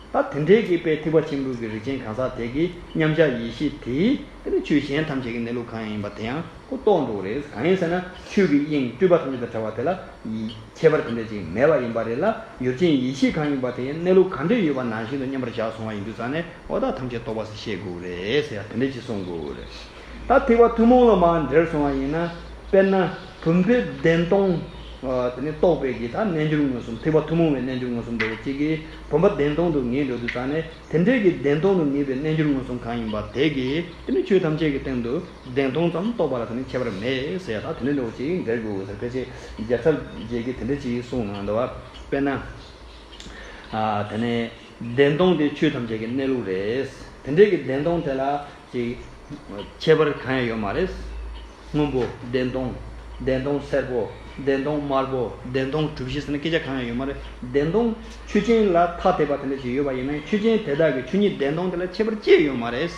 ད་དེ་འདྲའི་གི་དཔེ་ཐེག་པ་ཆེན་པོའི་གི་རིགས་ཅན་གང་ཟག་དེ་གི་མཉམ་གཞག་ཡེ་ཤེས་དེས་དེ་ནི་ཆོས་གཞན་ཐམས་ཅད་ཀྱི་གནས་ལུགས་གང་ཡིན་པ་དེ་ཡང་ཁོ་རྟོགས་འགྲོ་གི་རེད། གང་ཡིན་ཟེར་ན་ཆོས་ཀྱི་དབྱིངས་སྤྲུལ་པ་ཐམས་ཅད་དང་བྲལ་བ་དེ་ལ་ཡི་ཁྱད་པར་དེ་འདྲ་ཅིག་མེད་པ་ཡིན་པ་རེད་ལ། ཡུལ་ཅན་ཡེ་ཤེས་གང་ཡིན་པ་དེ་ཡང་གནས་ལུགས་གང་འདྲ་ཡོད་པ་ནང་བཞིན་དུ་མཉམ་པར་བཞག་སོང་བ་ཡིན་དུས་ཙང་ནས་འོ་ད་ཐམས་ཅད་རྟོགས་པ་ཟེར་བཤད་དགོས་རེད་ཟེར་ཡ་དེ་འདྲ་ཅིག་གསུང་དགོས་རེད། ད་ཐེག་པ་ཐུན་མོང་ལ་མར་འབྲེལ་སོང་བ་ཡིན་ན། དཔེར་ན་བུམ་པའི་བདེན་སྟོང་། ཨ་དེ་ནི་རྟོགས་པའི་གི་ད་རྣལ་འབྱོར་མངོན་སུམ། ཐེག་པ་ཐུན་མོང་བའི་རྣལ་འབྱོར་མངོན་སུམ་འདྲ་བོ་གཅིག་གིས་བུམ་པ་བདེན་སྟོང་དུ་ངེས་འགྲོ་དུས་ཙང་ནས་དེ་འདྲའི་གི་བདེན་སྟོང་དུ་ངེས་པའི་རྣལ་འབྱོར་མངོན་སུམ་གང་ཡིན་པ་དེ་གིས་དེ་ནི་ཆོས་ཐམས་ཅད་ཀྱི་སྟེང་དུ་བདེན་སྟོང་ཙམ་རྟོགས་པ་ལ་དེ་ནི་ཁྱད་པར་མེད་ཟེར་ཡ་ད་དེ་འདྲ་འདྲ་བོ་ཅིག་འགྲེལ་དགོས་ཟེར། ཕལ་ཆེར་རྒྱལ་ཚབ་རྗེ་གིས་དེ་འདྲ་ཅིག་གསུངས་གནང་འདུག་བ། དཔེར་ན། ཨ་དེ་ནས་བདེན་སྟོང་དེ་ཆོས་ཐམས་ཅད་ཀྱི་གནས་ལུགས་རེད། དེ་འདྲའི་གི་བདེན་སྟོང་དེ་ལ་ཅིག་ཁྱད་པར་གང་ཡང་ཡོད་མ་རེད། སྔོན་པོ་བདེན་སྟོང་། བདེན་སྟོང་སེར་པོ། བདེན་སྟོང་དམར་པོ། བདེན་སྟོང་གྲུ་བཞི་ཟེར་ནས་སྐད་ཆ་གང་ཡང་ཡོད་མ་རེད། བདེན་སྟོང་ཆོས་ཅན་ལ་ཐ་དད་པ་དེ་འདྲ་ཞིག་ཡོད་པ་ཡིན་ན་ཆོས་ཅན་དེ་དག་གི་ཆོས་ཉིད་བདེན་སྟོང་དེ་ལ་ཁྱད་པར་ཅི་ཡོད་མ་རེད།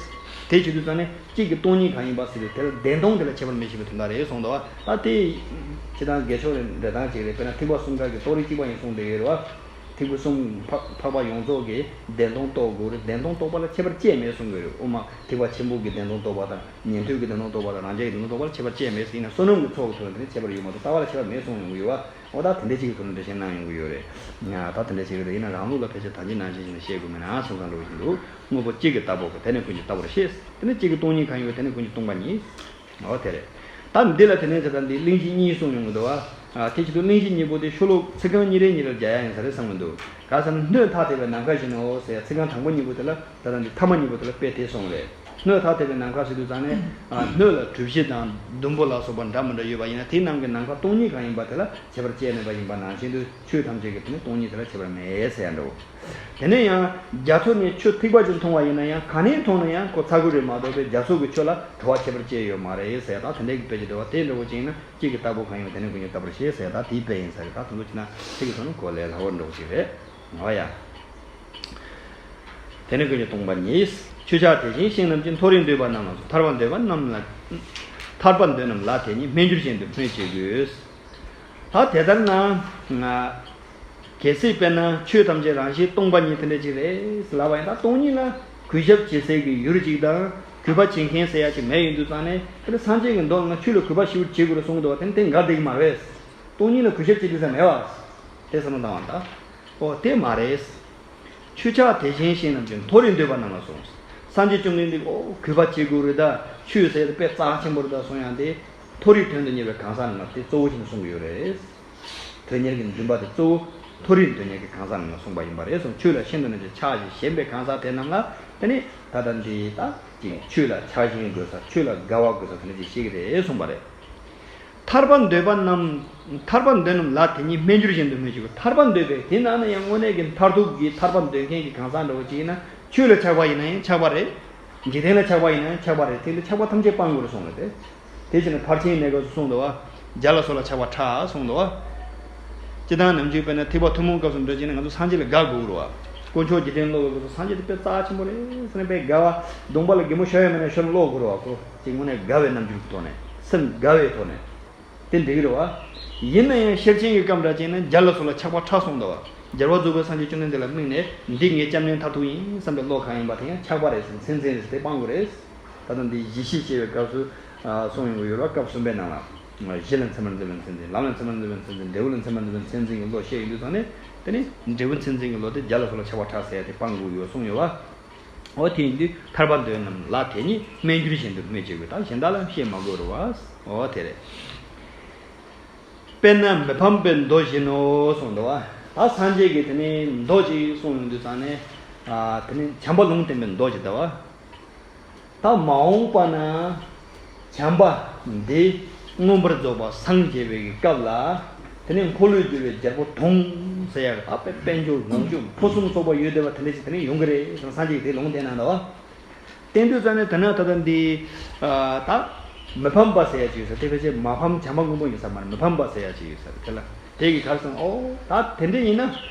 དེ་བྱེད་དུས་ཙང་ནས་གཅིག་གི་སྟོང་ཉིད་གང་ཡིན་པ་ཟེར་དུས་དེ་ལ་བདེན་སྟོང་དེ་ལ་ཁྱད་པར་མི་ཕྱེད་པའི་དོན་དག་རེད་གསུངས་འདུག་བ། ད་དེ་སྤྱིར་བཏང་དགེ་ཕྱོགས་རེད་འགྲེལ་སྟངས་གཅིག་རེད། དཔེར་ན་ཐེག་པ་གསུམ་ཀ་གི་རྟོགས་རིགས་གཅིག་པ་ཡིན་གསུངས་བསྡད་ཡོད་རེད་བ། ཐེག་པ་གསུམ་འཕགས་འཕགས་པ་ཡོངས་རྫོགས་ཀྱི་བདེན་སྟོང་རྟོགས་དགོས་རེད། བདེན་སྟོང་རྟོགས་པ་ལ་ཁྱད་པར་ཅི་ཡང་མེད་གསུང་གི་རེད། དབུ་མ་ཐེག་པ་ཆེན་པོ་གི་བདེན་སྟོང་རྟོགས་པ་དང་ཉན་ཐོས་ཀྱི་བདེན་སྟོང་རྟོགས་པ་དང་རང་རྒྱལ་གྱི་བདེན་སྟོང་རྟོགས་པ་ལ་ཁྱད་པར་ཅི་ཡང་མེད་ཟེར། ཡིན་ན་བསོད་ནམས་ཀྱི་ཚོགས་ཀྱི་ཐོག་ནས་དེ་ནི་ཁྱད་པར་ཡོད་མ་གཏོགས་ལྟ་བ་ལ་ཁྱད་པར་མེད་གསུང་ཡོང་གི་ཡོད་བ། འོ་ད་དེ་འདྲ་ཅིག་གི་ཐོག་ནས་འགྲེལ་བཤད་གནང་ཡོང་གི་ཡོད་རེད། ད་དེ་འདྲ་ཅིག་རེད། ཡིན་ན་རང་ལུགས་ལ་ཕལ་ཆེར་ད་གིན་ནང་བཞིན་ཞིག་ནས་བཤད་དགོས་མེད་ན་བསམ་བསམ་འདྲ་བོ་ཞིག་འདུག་དངོས་པོ་གཅིག་གི་བདག་པོ་གི་དེ་ནི་ཀུན་གྱིས་བདག་པོར་ཤེས། དེ་ནི་གཅིག་གི་སྟོང་ཉིད་གང་ཡིན་པའི་དེ་ནི་ཀུན་གྱིས་སྟོང་པ་ཉིད། འོ་དེ་རེད། ད་འདི་ལ་དེ་ནས་ད་ལྟ་འདི་གླེང་གཞི་གཉིས་གསུངས་ཡོང་གི་འདུག་བ། ཨ་དེ་བྱེད་དུས་གླེང་གཞི་གཉིས་པོ་དེ་ཤོ་ལོ་ཚིག་རྐང་གཉིས་རེ་གཉིས་རེར་སྦྱར་ཡ་ཡིན་ས་རེད་བསམ་གི་འདུག་ག་ཟེར་ན་སྣོད་ཐ་དད་པའི་ནམ་མཁའ་བཞིན་ནོ་ཟེར་ཚིག་རྐང་དང་པོ་གཉིས་པོ་དེ་ལ་ད་ལྟ་འདི་ཐ་མ་གཉིས་པོ་དེ་ལ་དཔེ་དེ་གསུངས་རེད། སྣོད་ཐ་དད་པའི་ནམ་མཁའ་ཟེར་དུས་ཙང་ནས་ཨ་སྣོད་ལ་གྲུ་བཞི་དང་ཟླུམ་པོ་ལ་སོགས་པ་འདྲ་མི་འདྲ་ཡོད་པ་ཡིན་ན་དེའི་ནང་གི་ནམ་མཁའ་སྟོང་ཉིད་གང་ཡིན་པ་དེ་ལ་ཁྱད་པར་ཅི་ཡང་མེད་པ་ཡིན་པ་ནང་བཞིན་དུ་ཆོས་ཐམས་ཅད་ཀྱི་དེ་ནི་སྟོང་ཉིད་དེ་ལ་ཁྱད་པར་མེད་ཟེར་ཡ་འདྲ་བོ། དེ་ནས་ཡང་རྒྱ་མཚོ་ནས་ཆུ་ཐིགས་པ་ཅིག་འཐུང་བ་ཡིན་ན་ཡང་ག་ནས་འཐུང་ན་ཡང་ཁོ་ཚ་གི་རེད་མ་གཏོགས་པའི་རྒྱ་མཚོ་གི་ཆུ་ལ་དྲོ་བ་ཁྱད་པར་ཅི་ཡང་ཡོད་མ་རེད་ཟེར། ད་དེ་འདྲའི་གི་དཔེ་ཅིག་འདུག་བ། དེ་འདྲ་བོ་ཅིག་ཡིན་ན་གཅིག་གི་བདག་པོ་གང་ཡིན་པ་དེ་ནི་ཀུན་གྱིས་བདག་པོར་ཤེས་ཟེར། ད་དེའི་དཔེ་ཡིན་ས་རེད། ད་དེ་ཚོ་བྱས་ན་ཚིག་གི་ཐོག་ནས་གོ་ལས་སླ་བོ་འདྲ་བོ་ཅིག་རེད། འོ་ཡ། དེ་ནི་ཀུན་གྱིས་སྟོང་པ་ཉིད། ཆོས་ཕྱག་དེ་བཞིན་གཤེགས་རྣམས་ཀྱི། མཐོ་རིས་འདོད་པ་རྣམས་ལ་སོགས། ཐར་པ་འདོད་པ་རྣམས་ལ། ཐར་པ་འདོད་རྣམས་ལ་དེ་ཉིད། སྨན་གྱུར་གཞན་དུ་སྨོས་ཅི་དགོས། ད་དེ་ལྟར་ན། གལ་སྲིད་དཔེར་ན་ཆོས་ཐམས་ཅད་རང་བཞིན་སྟོང་པ་ཉིད་དེ་འདྲ་ཅིག་རེད་ལབ་པ་ཡིན་ན། སྟོང་ཉིད་ལ་གུས་ཞབས་བྱེད་སའི་གི་ཡུལ་ཅིག་དང་གུས་པ་བྱེད་མཁན་ཟེར་ཡ་ཅིག་མེད་ཡོང་དུས་ཙང་ནས། དེ་ནི་སངས་རྒྱས་ཀྱི་མདོ་ལ་ཆོས་ལ་གུས་པ་ཞེ་པོ་བྱེད་དགོས་རེད་གསུངས་འདུག་བ། དེ་ནི་དེ་འགལ་བསྡད་ཀྱི་མ་རེད། སྟོང་ཉིད་ལ་གུས་ཞབས་བྱེད་དགོས་ས་མེད་བ། དེ་བསམ་བློ་བཏང་བ་དང་། ཨོ་དེ་མ་རེད། ཆོས་ཕྱག་དེ་བཞིན་གཤེགས་རྣམས་ཀྱི། མཐོ་རིས་འདོད་པ་རྣམས་ལ་སོགས། སངས་རྒྱས་བཅོམ་ལྡན་འདས་ཀྱིས་ཨོ་གུས་པ་བྱེད་དགོས་རེད། ད་ཆོས་ཟེར་དེ་དཔེ་རྩ་ཆེན་པོ་རེད་ད་གསུང་ཡང་དེ། མཐོ་རིས་དོན་དུ་གཉེར་བའི་གང་ཟག་རྣམས་ལ་དེ་གཙོ་བོ་བྱས་ནས་གསུང་གི་ཡོད་རེད། དོན་གཉེར་གྱི་འདུན་པ་དེ་གཙོ་བོ་མཐོ་རིས་དོན་གཉེར་གྱི་གང་ཟག་རྣམས་ལ་གསུངས་པ་ཡིན་པ་རེད་གསུངས། ཆོས་ལ་ཤིན་ཏུ་ནས་ཀྱང་ཆགས་ཤིང་ཞེན་པའི་གང་ཟག་དེ་རྣམས་ལ་དེ་ནི་ད་ལྟ་འདི་ད་ཅིག་ཆོས་ལ་ཆགས་ཞེན་དགོས་ས། ཆོས་ལ་དགའ་བ་དགོས་ས་དེ་འདྲ་ཅིག་བཤད་ཀྱི་རེད་གསུངས་པ་རེད། ཐར་པ་འདོད་པ་རྣམས། ཐར་པ་འདོད་རྣམས་ལ་དེ་ཉིད། སྨན་གྱུར་གཞན་དུ་སྨོས་ཅི་དགོས། ཐར་པ་འདོད་པའི་དེ་ནང་ན་ཡང་དངོས་གནས་ཀྱི་མཐར་ཐུག་གི་ཐར་པ་འདོད་མཁན་གྱི་གང་ཟག་འདྲ་བོ་ཅིག་ཡིན་ན། ཆོས་ལ་ཆགས་པ་ཡིན་ན་ཡང་ཆགས་པ་རེད། འཇིག་རྟེན་ལ་ཆགས་པ་ཡིན་ན་ཡང་ཆགས་པ་རེད། དེ་ལ་ཆགས་པ་ཐམས་ཅད་སྤང་དགོས་རེད་གསུངས་རེད་དེ། དེ་བྱས་ན་ཕར་ཕྱིན་གནས་སྐབས་སུ་གསུངས་འདུག་བ། བྱ་ལ་སོགས་ལ་ཆགས་པ་ཕྲ་གསུངས་འདུག་བ། སྤྱིར་བཏང་ནམ་རྒྱུན་དཔེར་ན་ཐེག་པ་ཐུན་མོང་སྐབས་སུ་འགྲོ་བྱས་ན་ང་ཚོ་སངས་རྒྱས་ལ་དགའ་དགོས་རེད་བ། དཀོན་མཆོག་འཇིག་རྟེན་ཀློག་པའི་སྐབས་སུ་སངས་རྒྱས་དེ་དཔེ་རྩ་ཆེན་པོ་རེད་ཟེར་ནས་དཔེ་དགའ་བ། གདོང་པ་ལ་གད་མོ་ཤོར་ཡོད་མེད་ན་ཤོར་ན་ཀློག་དགོས་རེད་བ། ཁོ་ཅིག་དངོས་གནས་དགའ་བའི་རྣམ་འགྱུར་གྱི་ཐོག་ནས། སེམས་དགའ་བའི་ཐོག་ནས། དེ་འགྲིག་གི་རེད་བ། ཡིན་ན་ཡང་ཤེར་ཕྱིན་གྱི་སྐབས་འདྲ་བྱས་ན་བྱ་ལ་སོགས་ལ་ཆགས་པ་ཕྲ་གསུངས་འདུག་བ། རྒྱལ་བ་རྫོགས་པའི་སངས་རྒྱས་བཅོམ་ལྡན་འདས་ལ་དམིགས་ནས་འདི་ངའི་སྐྱབས་གནས་མཐར་ཐུག་ཡིན་བསམ་པའི་བློ་གང་ཡིན་པ་དེ་ཡང་ཆགས་པ་རེད་ཟེར། མཚན་འཛིན་རེད་ཟེར་དེ་སྤང་དགོས་རེད། ད་ལྟ་འདི་གཞི་ཤེས་བྱེད་པའི་སྐབས་སུ་གསུངས་ཡོང་གི་ཡོད་རེད་བ། སྐབས་གསུམ་པའི་ནང་ལ། གཞི་ལ་མཚན་མར་འཛིན་པའི་མཚན་འཛིན། ལམ་ལ་མཚན་མར་འཛིན་པའི་མཚན་འཛིན། འབྲས་བུ་ལ་མཚན་མར་འཛིན་པའི་མཚན་འཛིན་གྱི་བློ་ཤེས་ཡོང་དུས་ཙང་ནས་དེ་ནི་འབྲས་བུ་མཚན་འཛིན་གྱི་བློ་དེ་བྱ་ལ་སོགས་ལ་ཆགས་པ་ཕྲ་ཟེར་ཡ་དེ་སྤང་དགོས་ཡོད་གསུངས་ཡོད་བ། འོ་དེ་ཡིན་དུས་ཐར་པ་འདོད་རྣམས་ལ་དེ་ཉིད། སྨན་གྱུར་གཞན་དུ་སྨོས་ཅི་དགོས། ད་གཞན་དག་ལ་བཤད་མ་དགོས་རེད་བ། འོ་དེ་རེད། དཔེར་ན་མི་ཕམ་པའི་མདོ་བཞིན་ནོ་གསུངས་འདུག་བ། ད་སངས་རྒྱས་ཀྱིས་དེ་ནི་མདོ་ཅིག་གསུངས་ཡོང་དུས་ཙང་ནས། ཨ་དེ་ནི་བྱམས་པ་ལུང་བསྟན་པའི་མདོ་ཅིག་ལྟ་བ། ད་མ་འོངས་པ་ན་བྱམས་པ་འདི་མངོན་པར་རྫོགས་པར་སངས་རྒྱས་པའི་གི་སྐབས་ལ་དེ་ནི་འཁོར་ལོས་སྒྱུར་བའི་རྒྱལ་པོ་དུང་ ཟེར་ཡག་གི་ད་དཔལ་དཔལ་འབྱོར་ལོངས་སྤྱོད་ཕུན་སུམ་ཚོགས་པ་ཡོད་བསྡད་པ་དེ་འདྲ་ཞིག་དེ་ནས་ཡོང་གི་རེད་ཟེར་ན་སངས་རྒྱས་ཀྱིས་དེ་ལུང་བསྟན་གནང་འདུག་བ། བསྟན་དུས་ཙང་ནས་དེ་ན་ད་ལྟ་འདི་ད་མི་ཕམ་པ་ཟེར་ཡག་ཅིག་ཡོད་ས། དེ་ཕལ་ཆེར་མ་ཕམ་བྱམས་པ་མགོན་པོ་ཡིན་ས་མ་རེད། མི་ཕམ་པ་ཟེར་ཡག་ཅིག་ཡོད་ས་རེད། དེ་ལ་དེ་གི་གར་སོང་། ཨོ་ད་དེ་འདྲ་ཡིན་ན་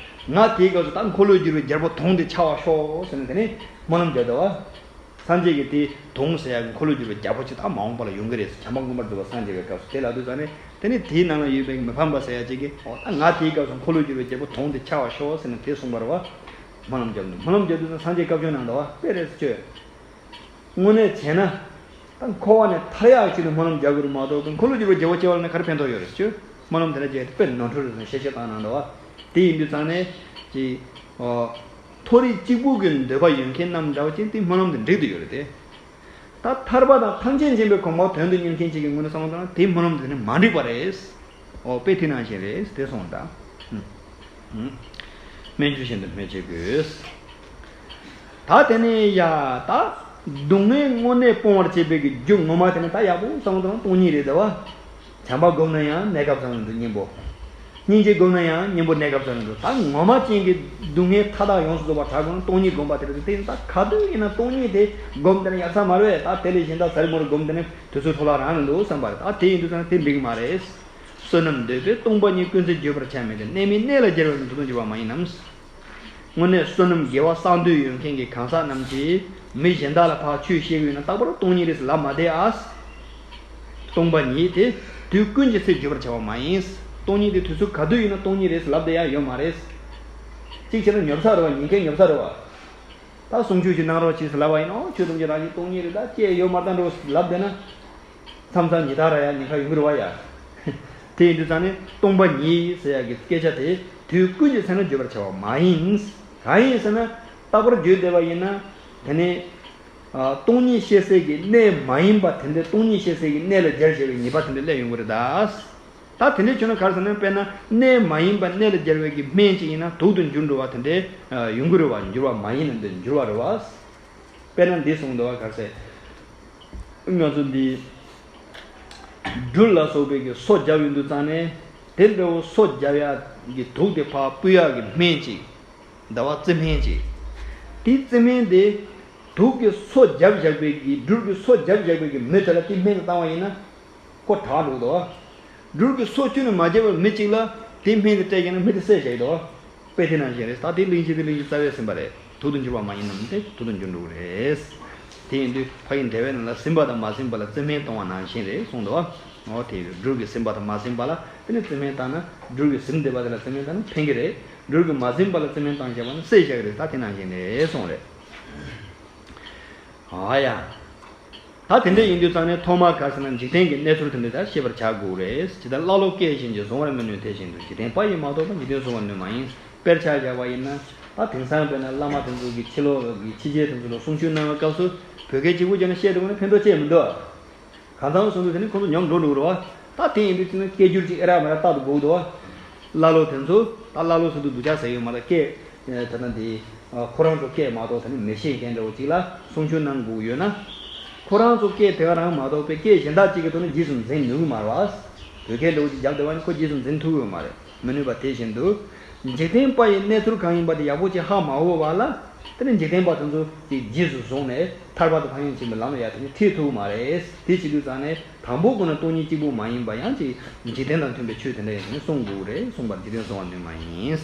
ང་དེའི་སྐབས་སུ་ད་འཁོར་ལོས་སྒྱུར་བའི་རྒྱལ་པོ་དོང་དེ་འཆའ་བར་ཤོག་ཟེར་ནས་དེ་ནས་སྨོན་ལམ་བརྒྱབ་འདུག་བ། སངས་རྒྱས་ཀྱིས་དེ་དོང་ཟེར་ཡག་གི་འཁོར་ལོས་སྒྱུར་བའི་རྒྱལ་པོ་ཅིག་ད་མ་འོངས་པ་ལ་ཡོང་གི་རེད་ཟེར། བྱམས་པ་མགོན་པོར་འདུག་པ་སངས་རྒྱས་ཀྱི་སྐབས་སུ་དེ་ལབ་དུས་ཙང་ནས་དེ་ནས་དེའི་ནང་ལ་ཡོད་པའི་མི་ཕམ་པ་ཟེར་ཡག་ཅིག་གིས་ཨོ་ད་ང་དེའི་སྐབས་སུ་འཁོར་ལོས་སྒྱུར་བའི་རྒྱལ་པོ་དོང་དེ་འཆའ་བར་ཤོག་ཟེར་ནས་དེ་གསུངས་པ་རེད་བ། སྨོན་ལམ་བརྒྱབ་འདུག་སྨོན་ལམ་བརྒྱབ་དུས་ཙང་སངས་རྒྱས་བཀའ་བཀྱོན་གནང་འདུག་བ། དཔེ་རེད་ཟེར་ཁྱོད། དངོས་གནས་བྱས་ན། ད་འཁོར་བ་ནས་ཐར་ཡག་ཆེད་དུ་སྨོན་ལམ་རྒྱག་དགོས་རེད་མ་གཏོགས་འཁོར་ལོས་སྒྱུར་བའི་རྒྱལ་པོ་སྐྱེ་བ་ལ་ནི་ག་རེ་ཕན་ཐོགས་ཡོད་རེད་ཟེར། སྨོན་ལམ་དེ་འདྲ་བརྒྱབ་དེ་དཔེ་ནོར་འཁྲུལ་རེད་ཟེར་ནས་བཤད་བཤད་བཏང་གནང་འདུག་བ། དེ་ཡིན་དུས་ཙང་ནས་ཅིག་ཨོ། མཐོ་རིས་གཅིག་པུ་གི་འདོད་པ་ཡོད་མཁན་རྣམས་འདྲ་བ་ཅན་དེ་སྨོན་ལམ་དེ་འགྲིག་ཏུ་ཡོད་རེད་དེ། ད་ཐར་པ་དང་ཐམས་ཅད་མཁྱེན་པའི་གོ་འཕང་དོན་དུ་གཉེར་མཁན་ཅིག་གི་ངོས་ནས་བསམ་བློ་བཏང་ན་དེའི་སྨོན་ལམ་དེ་ནི་མ་འགྲིག་པ་རེད། ཨོ་དཔེ་དེ་ནང་བཞིན་རེད་དེ་གསུངས་དང་། སྨན་ཆུ་བཞིན་དུ་སྨོས་ཅི་དགོས། ད་དེ་ནས་ཡ་ད་སྡུག་བསྔལ་དངོས་གནས་སྤོང་བར་བྱེད་པའི་གི་རྒྱུ་ངོ་མ་དེ་ནི་ད་ཡག་པོ་བསམ་བློ་བཏང་ན་སྟོང་ཉིད་རེད་དེ་བ། བྱམས་པ་བསྒོམས་ན་ཡང་གནས་སྐབས་ཙམ་རེད་འདུག་སྙིང་པོ། སྙིང་རྗེ་བསྒོམས་ན་ཡང་སྙིང་པོ་གནས་སྐབས་ཙམ་རེད་འདུག་ད་ངོ་མ་ཅན་གྱི་སྡུག་བསྔལ་མཐའ་དག་ཡོངས་སུ་རྫོགས་པ་དྲག་དགོས་ན་སྟོང་ཉིད་བསྒོམ་པ་དེ་རེད་དེ། དེ་ཡིན་ད་ག་དུས་ཡིན་ན་སྟོང་ཉིད་དེ་བསྒོམ་དེ་ནི་ཡག་ས་མ་རེད། ད་དེ་ལས་གཞན་དག་ཟ་རི་མོ་རི་བསྒོམ་དེ་ནི་དུས་ཚོད་འཕྲོ་བརླག་རང་རེད་འདུག་བསམ་པ་རེད། ད་དེ་ཡིན་དུས་ཙང་དེ་འགྲིག་གི་མ་རེད། བསོད་ནམས་འདོད་པས་སྟོང་པ་ཉིད་ཀུན་ཟད་འགྱུར་བར་བྱ་མིན་ཏེ། གནས་མིན་གནས་ལ་སྦྱར་བས་ནི་དུ་དང་འགྱུར་བ་མ་ཡིན་ནམ། དངོས་གནས་བསོད་ནམས་དགེ་བ་བསགས་འདོད་ཡོད་མཁན་གྱི་གང་ཟག་རྣམས་ཀྱིས་མི་གཞན་དག་ལ་ཕར་ཆོས་བཤད་ཀྱི་ཡོད་ན་རྟག་པར་སྟོང་ཉིད་རེད་ཟེར་ལབ་མ་བསྡད་ཨ། སྟོང་པ་ཉིད་དེ་དུས་ཀུན་གྱི་ཚེ་འགྱུར་བར་བྱ་བ་མ་ཡིན། སྟོང་ཉིད་དེ་དུས་ཚོད་ག་དུས་ཡིན་ན་སྟོང་ཉིད་རེད་ཟེར་ལབ་བསྡད་ཡ་ཡོད་མ་རེད། གཅིག་བྱས་ན་ཉོབ་ས་རེད་བ། ཉེན་ཁའི་ཉོབ་ས་རེད་བ། ད་གསུང་ཆོས་ཤིག་གནང་རོགས་གྱིས་ཟེར་ལབ་པ་ཡིན་ན། ཨོ་ཁྱོད་ཐམས་ཅད་རང་བཞིན་སྟོང་ཉིད་རེད། ད་ཅི་ཡང་ཡོད་མ་རེད་ད་འགྲོ་ལབ་བསྡད་ན། མཚམས་མཚམས་ཉིན་ལྟར་ར་ཡ་ཉེན་ཁ་ཡོང་གི་རེད་བ་ཡ། དེ་ཡིན་དུས་ཙང་ནས་སྟོང་པ་ཉིད་ཟེར་ཡ་གི་སྐད་ཆ་དེ་དུས་ཀུན་གྱི་ཚེ་ན་བརྗོད་པར་བྱ་བ་མ་ཡིན། གང་ཡིན་ཟེར་ན་རྟག་པར་བརྗོད་བསྡད་པ་ཡིན་ན་དེ་ནས་ཨ་སྟོང་ཉིད་བཤད་སའི་གི་གནས་མ་ཡིན་པ་དེ་འདྲ། སྟོང་ཉིད་བཤད་སའི་གི་གནས་ལ་སྦྱར་བྱས་པའི་ཉེས་པ་དེ་འདྲ་སླེབས་ཡོང་གི་རེད་ད། ད་དེ་འདྲ་བྱུང་ན་ག་རེ་ཟེར་ན། དཔེར་ན་གནས་མ་ཡིན་པ་གནས་ལ་སྦྱར་བའི་གི་སྨན་ཅིག་ཡིན་ན་དུག་ཏུ་འགྱུར་འགྲོ་བ་དེ་འདྲ་ཡོང་གི་རེད་བ། འགྱུར་བ་མ་ཡིན་ན་འདི་འགྱུར་བ་རེད་བ། དཔེར་ན་འདི་གསུངས་འདུག་བ། ག་རེ་ཟེར། ང་ཚོ་འདི་སྦྲུལ་ལ་སོགས་པའི་གི་སོ་བརྒྱབ་ཡོང་དུས་ཙང་ནས་དེ་འདྲ་བོ་སོ་བརྒྱབ་ཡ་གི་དུག་དེ་ཕར་སྤུས་ཡ་གི་སྨན་ཅིག་ཟླ་བ་རྩི་སྨན་ཅིག་དེ་རྩི་སྨན་དེ་དུག་གི་སོ་བརྒྱབ་བཞག་པའི་གི་སྦྲུལ་གྱི་སོ་བརྒྱབ་བཞག་པའི་གི་མི་དེ་ལ་དེ་སྨན་གྱིས་བཏང་བ་ཡིན་ན། ཁོ་དྲག་འགྲོ་གི་འདུག་སྦྲུལ་གྱི་སོ་ཁྱོན་ནས་མ་བརྒྱབ་པའི་མི་གཅིག་ལ་དེ་སྨན་དེ་སྤྲད་ཀྱང་ན་མི་དེ་བསད་བཞག་གི་འདུག་དཔེ་དེ་ནང་བཞིན་རེད། ད་དེ་གླེང་གཞི་དེ་གླེང་གཞི་རྩ་བའི་ཟིན་པ་རེད། དུག་ཏུ་འགྱུར་བ་མ་ཡིན་ནམ་དེ་དུག་ཏུ་འགྱུར་འགྲོ་གི་རེད། དེ་ཡིན་དུས་ཕ་གི་འགྲེལ་པའི་ནང་ལ་ཟིན་པ་དང་མ་ཟིན་པ་ལ་རྩི་སྨན་གཏོང་བ་ནང་བཞིན་རེད་གསུངས་འདུག་འོ་དེ་སྦྲུལ་གྱི་ཟིན་པ་དང་མ་ཟིན་པ་ལ་དེ་ནས་རྩི་སྨན་བཏང་ན། སྦྲུལ་གྱི་ཟིན་བསྡད་པ་དེ་ལ་རྩི་སྨན་བཏང་ན་ཕན་གྱི་རེད། སྦྲུལ་གྱིས་མ་ཟིན་པ་ལ་རྩི་སྨན་བཏང་བཞག་པ་ན་བསད་བཞག་གི་རེད། ད་དེ་ནང་བཞིན་རེད་གསུངས་རེད། ཨ་ཡ། ད་དེ་འདྲ་ཡིན་དུས་ཙང་ནས་ཐོག་མར་ག་རེ་ཟེར་ན་འཇིག་རྟེན་གྱི་གནས་ཚུལ་དེ་འདྲ་ད་ཤེས་པར་བྱ་དགོས་རེད། ཇི་ལྟར་ཀླ་ཀློ་སྐད་གཞན་གྱིས་བཟུང་བར་མི་ནུས་དེ་བཞིན་དུ་འཇིག་རྟེན་པ་ཡིས་མ་གཏོགས་པ་འཇིག་རྟེན་བཟུང་བར་ནུས་མ་ཡིན། དཔེར་ཆ་བཞག་པ་ཡིན་ན་ད་དེང་སང་དཔེར་ན་བླ་མ་དེ་ཚོ་གི་ཕྱི་ལོགས་ཀྱི་ཕྱི་རྒྱལ་དེ་ཚོ་ལ་གསུང་ཆོས་གནང་བའི་སྐབས་སུ་བོད་སྐད་གཅིག་པུ་བརྗོད་ན་བཤད་འགྲོ་ན་ཕན་ཐོགས་ཅི་ཡང་མི་འདུག་གང་ཚང་སོང་དུས་དེ་ནི་ཁོང་ཚོ་ཉོབ་འགྲོ་འགྲོ་གི་རེད་བ། ད་དེ་ཡིན་དུས་ཙི་ན་སྐད་སྒྱུར་ཅིག་ཨེ་རག་མ་རག་བལྟ་དུ་དགོས་འདུག་བ། ཀླ་ཀློ་དེ་ཚོ་ད་ཀླ་ཀློ་ཟེར་དུས་སྡུག་ཅག་ཟེར་ཡོད་མ་རེད། སྐད་ད་ལྟ་འདི་ཁོ་རང་ཚོ་སྐད་མ་གཏོགས་དེ་ནི་མི་ཤེས་མཁན་འདྲ་བོ་ཅིག་ལ་གསུང་ཆོས་གནང་དགོས་ཡོད་ན། ཁོ་རང་ཚོ་སྐད་དེ་ག་རང་མ་གཏོགས་པའི་སྐད་གཞན་དག་ཅིག་གི་ཐོག་ནས་རྗེས་སུ་འཛིན་ནུས་ཀྱི་མ་རེད་བ། བོད་སྐད་འདྲ་བོ་ཅིག་རྒྱབ་བསྡད་པ་ནི་ཁོ་རྗེས་སུ་འཛིན་ཐུབ་ཀྱི་ཡོད་མ་རེད། མི་ནུས་པ་དེ་བཞིན་དུ། འཇིག་རྟེན་པ་ཡི་གནས་ཚུལ་གང་ཡིན་པ་དེ་ཡག་པོ་ཅིག་ཧ་མ་གོ་བ་ལ། དེ་ནི་འཇིག་རྟེན་པ་དེ་ཚོ་ཅིག་རྗེས་སུ་བཟུང་ནས་ཐར་པ་དང་ཕན་ཡོན་ཆེན་པོའི་ལམ་ལ་ཡར་དེ་ནི་ཁྲིད་ཐུབ་མ་རེད། དེ་བྱེད་དུས་ཙང་ནས་དང་པོ་ཁོ་ན་སྟོང་ཉིད་གཅིག་པུ་མ་ཡིན་པ་ཡང་ཅིག་འཇིག་རྟེན་དང་མཐུན་པའི་ཆོས་དེ་འདྲ་ཡང་དེ་ནི་གསུང་དགོས་རེད། གསུངས་པར་འཇིག་རྟེན་བཟུང་བ་ནུས་མ་ཡིན།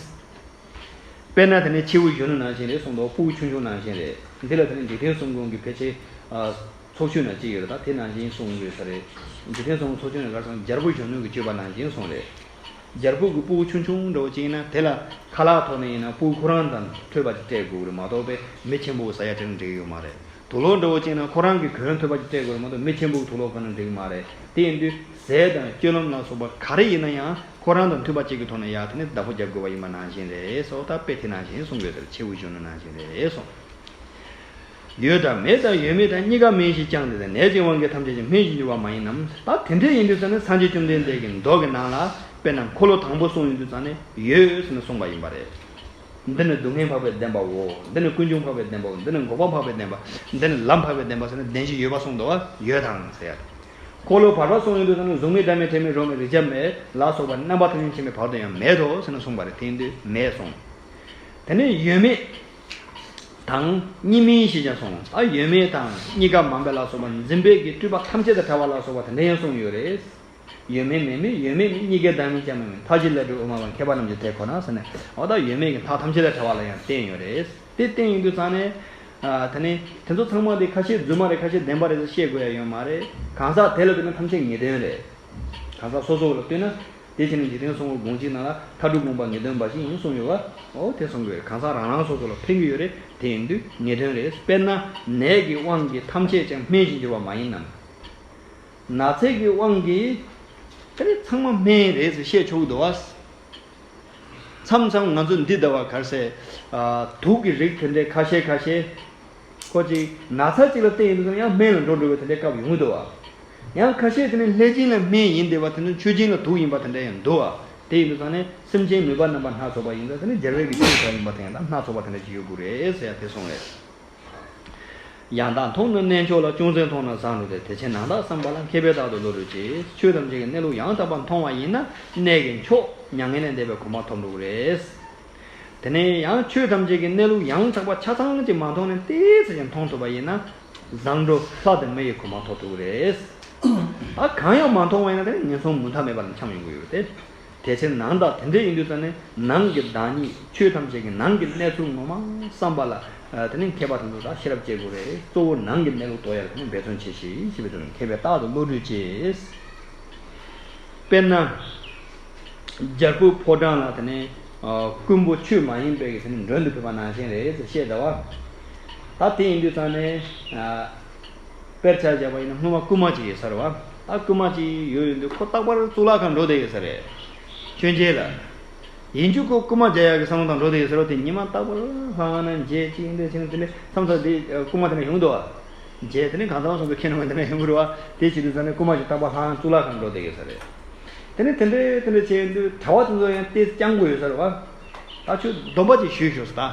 དཔེར་ན་དེ་ནི་ཁྱེའུ་གཞོན་ནུ་ནང་བཞིན་རེད་གསུངས་འདུག་སྤུ་གུ་ཆུང་ཆུང་ནང་བཞིན་རེད། འདི་ལ་དེ་ནི་འཇིག་རྟེན་གསུམ་མགོན་གྱི་ཕལ་ཆེར། ཚོགས་ཆོས་ན་གཅིག་ཡོད་རེད། ད་དེ་ནང་བཞིན་གསུང་དགོས་ས་རེད། འཇིག་རྟེན་གསུམ་ཚོགས་ཆོས་ན་ག་རེ་སོང་། རྒྱལ་པོ་གཞོན་ནུ་གི་སྤྱོད་པ་ནང་བཞིན་གསུངས་རེད། རྒྱལ་པོ་གི་སྤུ་གུ་ཆུང་ཆུང་འདྲ་བོ་ཅིག་ཡིན་ན་དེ་ལ་ཁ་ལག་ཐོག་ནས་ཡིན་ན་སྤུ་གུ་ཁོ་རང་དང་འཕྲོད་པ་ཅིག་སྤྲད་དགོས་རེད་མ་གཏོགས་པས་མི་ཆེན་པོ་གི་ཟ་ཡ་སྤྲད་ན་འགྲིག་གི་ཡོད་མ་རེད། དུག་ལོག་འདྲ་བོ་ཅིག་ཡིན་ན་ཁོ་རང་གི་གོན་འཐོལ་པ་ཅིག་སྤྲད་དགོས་རེད་མ་གཏོགས་མི་ཆེན་པོ་གི་དུག་ལོག་གོན་ན་འགྲིག་གི་མ་རེད། དེ་ཡིན་དུས་ཟས་དང་སྤྱོད་ལམ་ལ་སོགས་པ་ག་རེ་ཡིན་ན་ཡང་ཁོ་རང་དང་མཐུན་པ་ཅིག་གི་ཐོག་ནས་ཡ་དེ་ནི་བདག་པོ་རྒྱབ་དགོས་པ་ཡིན་པ་ནང་བཞིན་རེད་སོ། ད་དཔེ་དེ་ནང་བཞིན་གསུང་དགོས་ས་རེད། ཁྱེའུ་གཞོན་ནུ་ནང་བཞིན་རེད་སོ། ཡོད་དང་མེད་དང་ཡོད་མེད་དང་གཉིས་ཀ་སྨན་བཞིན་བཅངས་ཏེ། ནད་ཀྱི་དབང་གིས་ཐམས་ཅད་ཀྱང་སྨན་བཞིན་འགྱུར་བ་མ་ཡིན་ནམ། ད་དེ་འདྲ་ཡིན་དུས་ཙང་ནས་སངས་རྒྱས་བཅོམ་ལྡན་འདས་ཀྱིས་མདོ་གི་ནང་ལ་དཔེར་ན་འཁོར་ལོ་དང་པོ་གསུངས་ཡོང་དུས་ཙང་ནས་ཡོད་ཟེར་ནས་གསུངས་པ་ཡིན་པ་རེད། འདི་ནི་སྡུག་བསྔལ་འཕགས་པའི་བདེན་པའོ། འདི་ནི་ཀུན་འབྱུང་འཕགས་པའི་བདེན་པའོ། འདི་ནི་འགོག་པ་འཕགས་པའི་བདེན་པ། འདི་ནི་ལམ་འཕགས་པའི་བདེན་པ་ཟེར་ནས་བདེན་བཞི་ཡོད་པ་གསུངས་འདུག་བ། ཡོད་དང་ཟེར་ཡ། འཁོར་ལོ་བར་པ་གསུངས་ཡོང་དུས་ཙམ་ནས་གཟུགས་མེད་སྒྲ་མེད་དྲི་མེད་རོ་མེད་རེག་བྱ་མེད་ལ་སོགས་པ་རྣམ་པ་ཐམས་ཅད་མཁྱེན་པའི་བར་དུ་ཡང་མེད་དོ་ཟེར་ནས་གསུངས་པ་རེད། དེ་ཡིན་དུས་མེད་གསུངས། དེ་ནས་ཡོད་མེད་དང་གཉིས་མིན་ཞེས་ཀྱང་གསུངས། ཨ་ཡོད་མེད་དང་གཉིས་ཀ་མིན་པ་ལ་སོགས་པ་འཛིན་པའི་གི་སྤྲོས་པ་ཐམས་ཅད་དང་བྲལ་བ་ལ་སོགས་པ་དེ་འདྲ་ཡང་གསུངས་ཡོད་རེད། ཡོད་མེད་མེད་མིན་ཡོད་མེད་མིན་གཉིས་ཀའི་བདག་མེད་ཀྱང་མིན་མིན་མཐའ་བཞི་ལས་གྲོལ་དབུ་མ་པ་མཁས་པ་རྣམས་ཀྱི་དེ་ཁོ་ན་ཟེར་ནས། འོ་ད་ཡོད་མེད་ཀྱི་མཐའ་ཐམས་ཅད་ལས་བྲལ་བ་ལ་ཡང་བསྟན་ཡོད་རེད། དེ་བསྟན་ཡོང་དུས་ཙང་ནས། ཨ་དེ་ནས་དེ་ཚོ་ཚང་མ་དེ་ཁ་ཤས་རྫུན་མ་རེད། ཁ་ཤས་བདེན་པ་རེད་ཟེར་བཤད་དགོས་ཡ་ཡོད་མ་རེད། གང་ཟག་དེ་ལ་ལྟོས་ན་ཐམས་ཅད་ངེས་དོན་རེད། གང་ཟག་སོ་སོ་ལ་ལྟོས་ན། དེ་བྱས་ནས་འཇིག་རྟེན་གསུམ་པོ་དགོངས་གཅིག་ནང་ལ་མཐའ་དྲུག་དགོངས་པ་ངེས་དོན་འབའ་ཞིག་ཡིན་གསུངས་ཡོད་པ། འོ་དེ་གསུང་གི་ཡོད་རེད། གང་ཟག་རང་རང་སོ་སོ་ལ་ཕན་གྱི་ཡོད་རེད། དེ་ཡིན་དུས་ངེས་དོན་རེད། དཔེར་ན་ནད་ཀྱི་དབང་གིས་ཐམས་ཅད་ཀྱང་སྨན་བཞིན་འགྱུར་བ་མ་ཡིན་ནམ། ན་ཚ་གི་དབང་གིས་དེ་ནི་ཚང་མ་སྨན་རེད་ཟེར་བཤད་ཆོག་གི་འདུག་བ། མཚམས་མཚམས་ང་ཚོ་འདི་ཟླ་བ་གར་སའི་ཨ་དུག་གི་རིགས་དེ་འདྲའི་ཁ་ཤས་ཁ་ཤས། ཁོ་ཅིག་ན་ཚ་ཅིག་ལ་བརྟེན་ཡོང་དུས་ཙང་ཡང་སྨན་ལ་འགྲོ་འགྲོ་བའི་དེ་འདྲའི་སྐབས་ཡོང་གི་འདུག་བ། ཡང་ཁ་ཤས་དེ་ནི་ལྷས་སྦྱིན་ལ་སྨན་ཡིན་བསྡད་པ་དེ་ཚོ་མཆོད་སྦྱིན་ལ་དུག་ཡིན་པ་དེ་འདྲ་ཡང་འདུག་བ། དེ་ཡིན་དུས་ཙང་ནས་སེམས་ཅན་མོས་པ་རྣམ་པ་སྣ་ཚོགས་པ་ཡིན་ཙང་དེ་ནི་རྒྱལ་བའི་གི་ཆོས་ཡིན་པ་དེ་ཡང་ད་སྣ་ཚོགས་པ་དེ་འདྲ་ཅིག་ཡོད་དགོས་རེད་ཟེར་ཡ་དེ་གསུངས་རེད། ཡང་དག་མཐོང་ན་གནས་མཆོག་ལ། ཅུང་ཟད་མཐོང་ན་བཟང་འགྲོ་སྟེ། དེ་ཕྱིར་ནང་རྟགས་བསམ་པ་ལ། མཁས་པས་རྟག་ཏུ་བློ་གྲོས་བྱེད། ཆོས་ཐམས་ཅད་ཀྱི་གནས་ལུགས་ཡང་དག་པར་མཐོང་བ་ཡིན་ན། གནས་ཀྱི་མཆོག་མྱ་ངན་ལས་འདས་པའི་གོ་འཕང་ཐོབ་འགྲོ་གི་རེད། དེ་ནས་ཡང་ཆོས་ཐམས་ཅད་ཀྱི་གནས་ལུགས་ཡང་དག་པ་ཆ་ཚང་ཅིག་མ་མཐོང་ནས་ཏོག་ཙམ་ཅིག་མཐོང་ཐུབ་པ་ཡིན་ན། བཟང་འགྲོ་ལྷ་དང་མི་ཡི་གོ་འཕང་ཐོབ་ཐུབ་ཀྱི་རེད། ད་གང་ཡང་མ་མཐོང་བ་ཡིན་ན་དེ་ནི་ངན་སོང་མུ་མཐའ་མེད་པ་ལ་འཁྱམས་ཡོང་གི་ཡོད་རེད་དེ། དེ་ཕྱིར་ནང་དག་དེ་འདྲ་ཡིན་དུས་ཙང་ནས་ནང་གི་བདག་ཉིད་ཆོས་ཐམས་ཅད་ཀྱི་ནང་གི་གནས་ཚུལ་ངོ་མ་བསམ་པ་ལ། དེ་ནི་མཁས་པ་དེ་ཚོ་ད་ཤེས་རབ་སྐྱེ་དགོས་རེད། གཙོ་བོ་ནང་གི་གནས་ལུགས་རྟོགས་ཡ་ལ་དེ་ནི་འབད་བརྩོན་བྱེད་ཤིག་ཞེས་པའི་དོན་ནི་མཁས་པས་རྟག་ཏུ་བློ་གྲོས་བྱེད། དཔེར་ན། རྒྱལ་པོའི་ཕོ་བྲང་ལ་དེ་ནས་རྐུན་པོ་ཆོས་མ་ཡིན་པའི་གི་དེ་ནས་མགྲོན་དུ་ཕེབས་པ་ནང་བཞིན་རེད་ཟེར་བཤད་འདྲ་བ། ད་དེ་ཡིན་དུས་ཙང་ནས་དཔེར་ཆ་བཞག་པ་ཡིན་ན་སྔོན་མ་རྐུན་མ་ཅིག་ཡོད་ས་རེད་བ། ད་རྐུན་མ་ཅིག་ཡོད་ཡོད་དུས་ཁོ་རྟག་པར་གཙུག་ལག་ཁང་འགྲོ་བསྡད་ཡོད་ས་རེད། མཆོད་མཇལ་ལ། ཡིན་རྒྱུ་ཁོ་རྐུན་མ་མཇལ་ཡག་གི་བསམ་བློ་དང་འགྲོ་བསྡད་ཡོད་ས་རེད། དེ་ཉི་མ་རྟག་པར་ལྷང་ལྷང་ན་མཇལ་ཅིག་འདྲ་ཅིག་དེ་འདྲ་བསམ་ཚར་དེ་རྐུན་མ་དེ་འདྲ་ཡོང་འདུག་བ། མཇལ་དེ་ནས་གང་ལྟར་སོང་ཚོ་ཁྱེད་རང་དེ་འདྲ་ཡོང་གི་རེད་བ། དེ་བྱེད་དུས་ཙང་ནས་རྐུན་མ་ཅིག་རྟག་པར་ལྷང་གཙུག་ལག་ཁང་འགྲོ་བསྡད་ཡོད་ས་རེད། དེ་ནས་དེ་འདྲའི་དེ་འདྲ་བྱས་ཡོང་དུས་གྲྭ་པ་དེ་ཚོ་ཡང་ཏོག་ཙམ་སྐྱོ་པོ་ཡོད་ས་རེད་བ། ད་ཁྱོད་སྡོམ་པ་ཅིག་ཞུས་ཤོག་ཟེར། ད་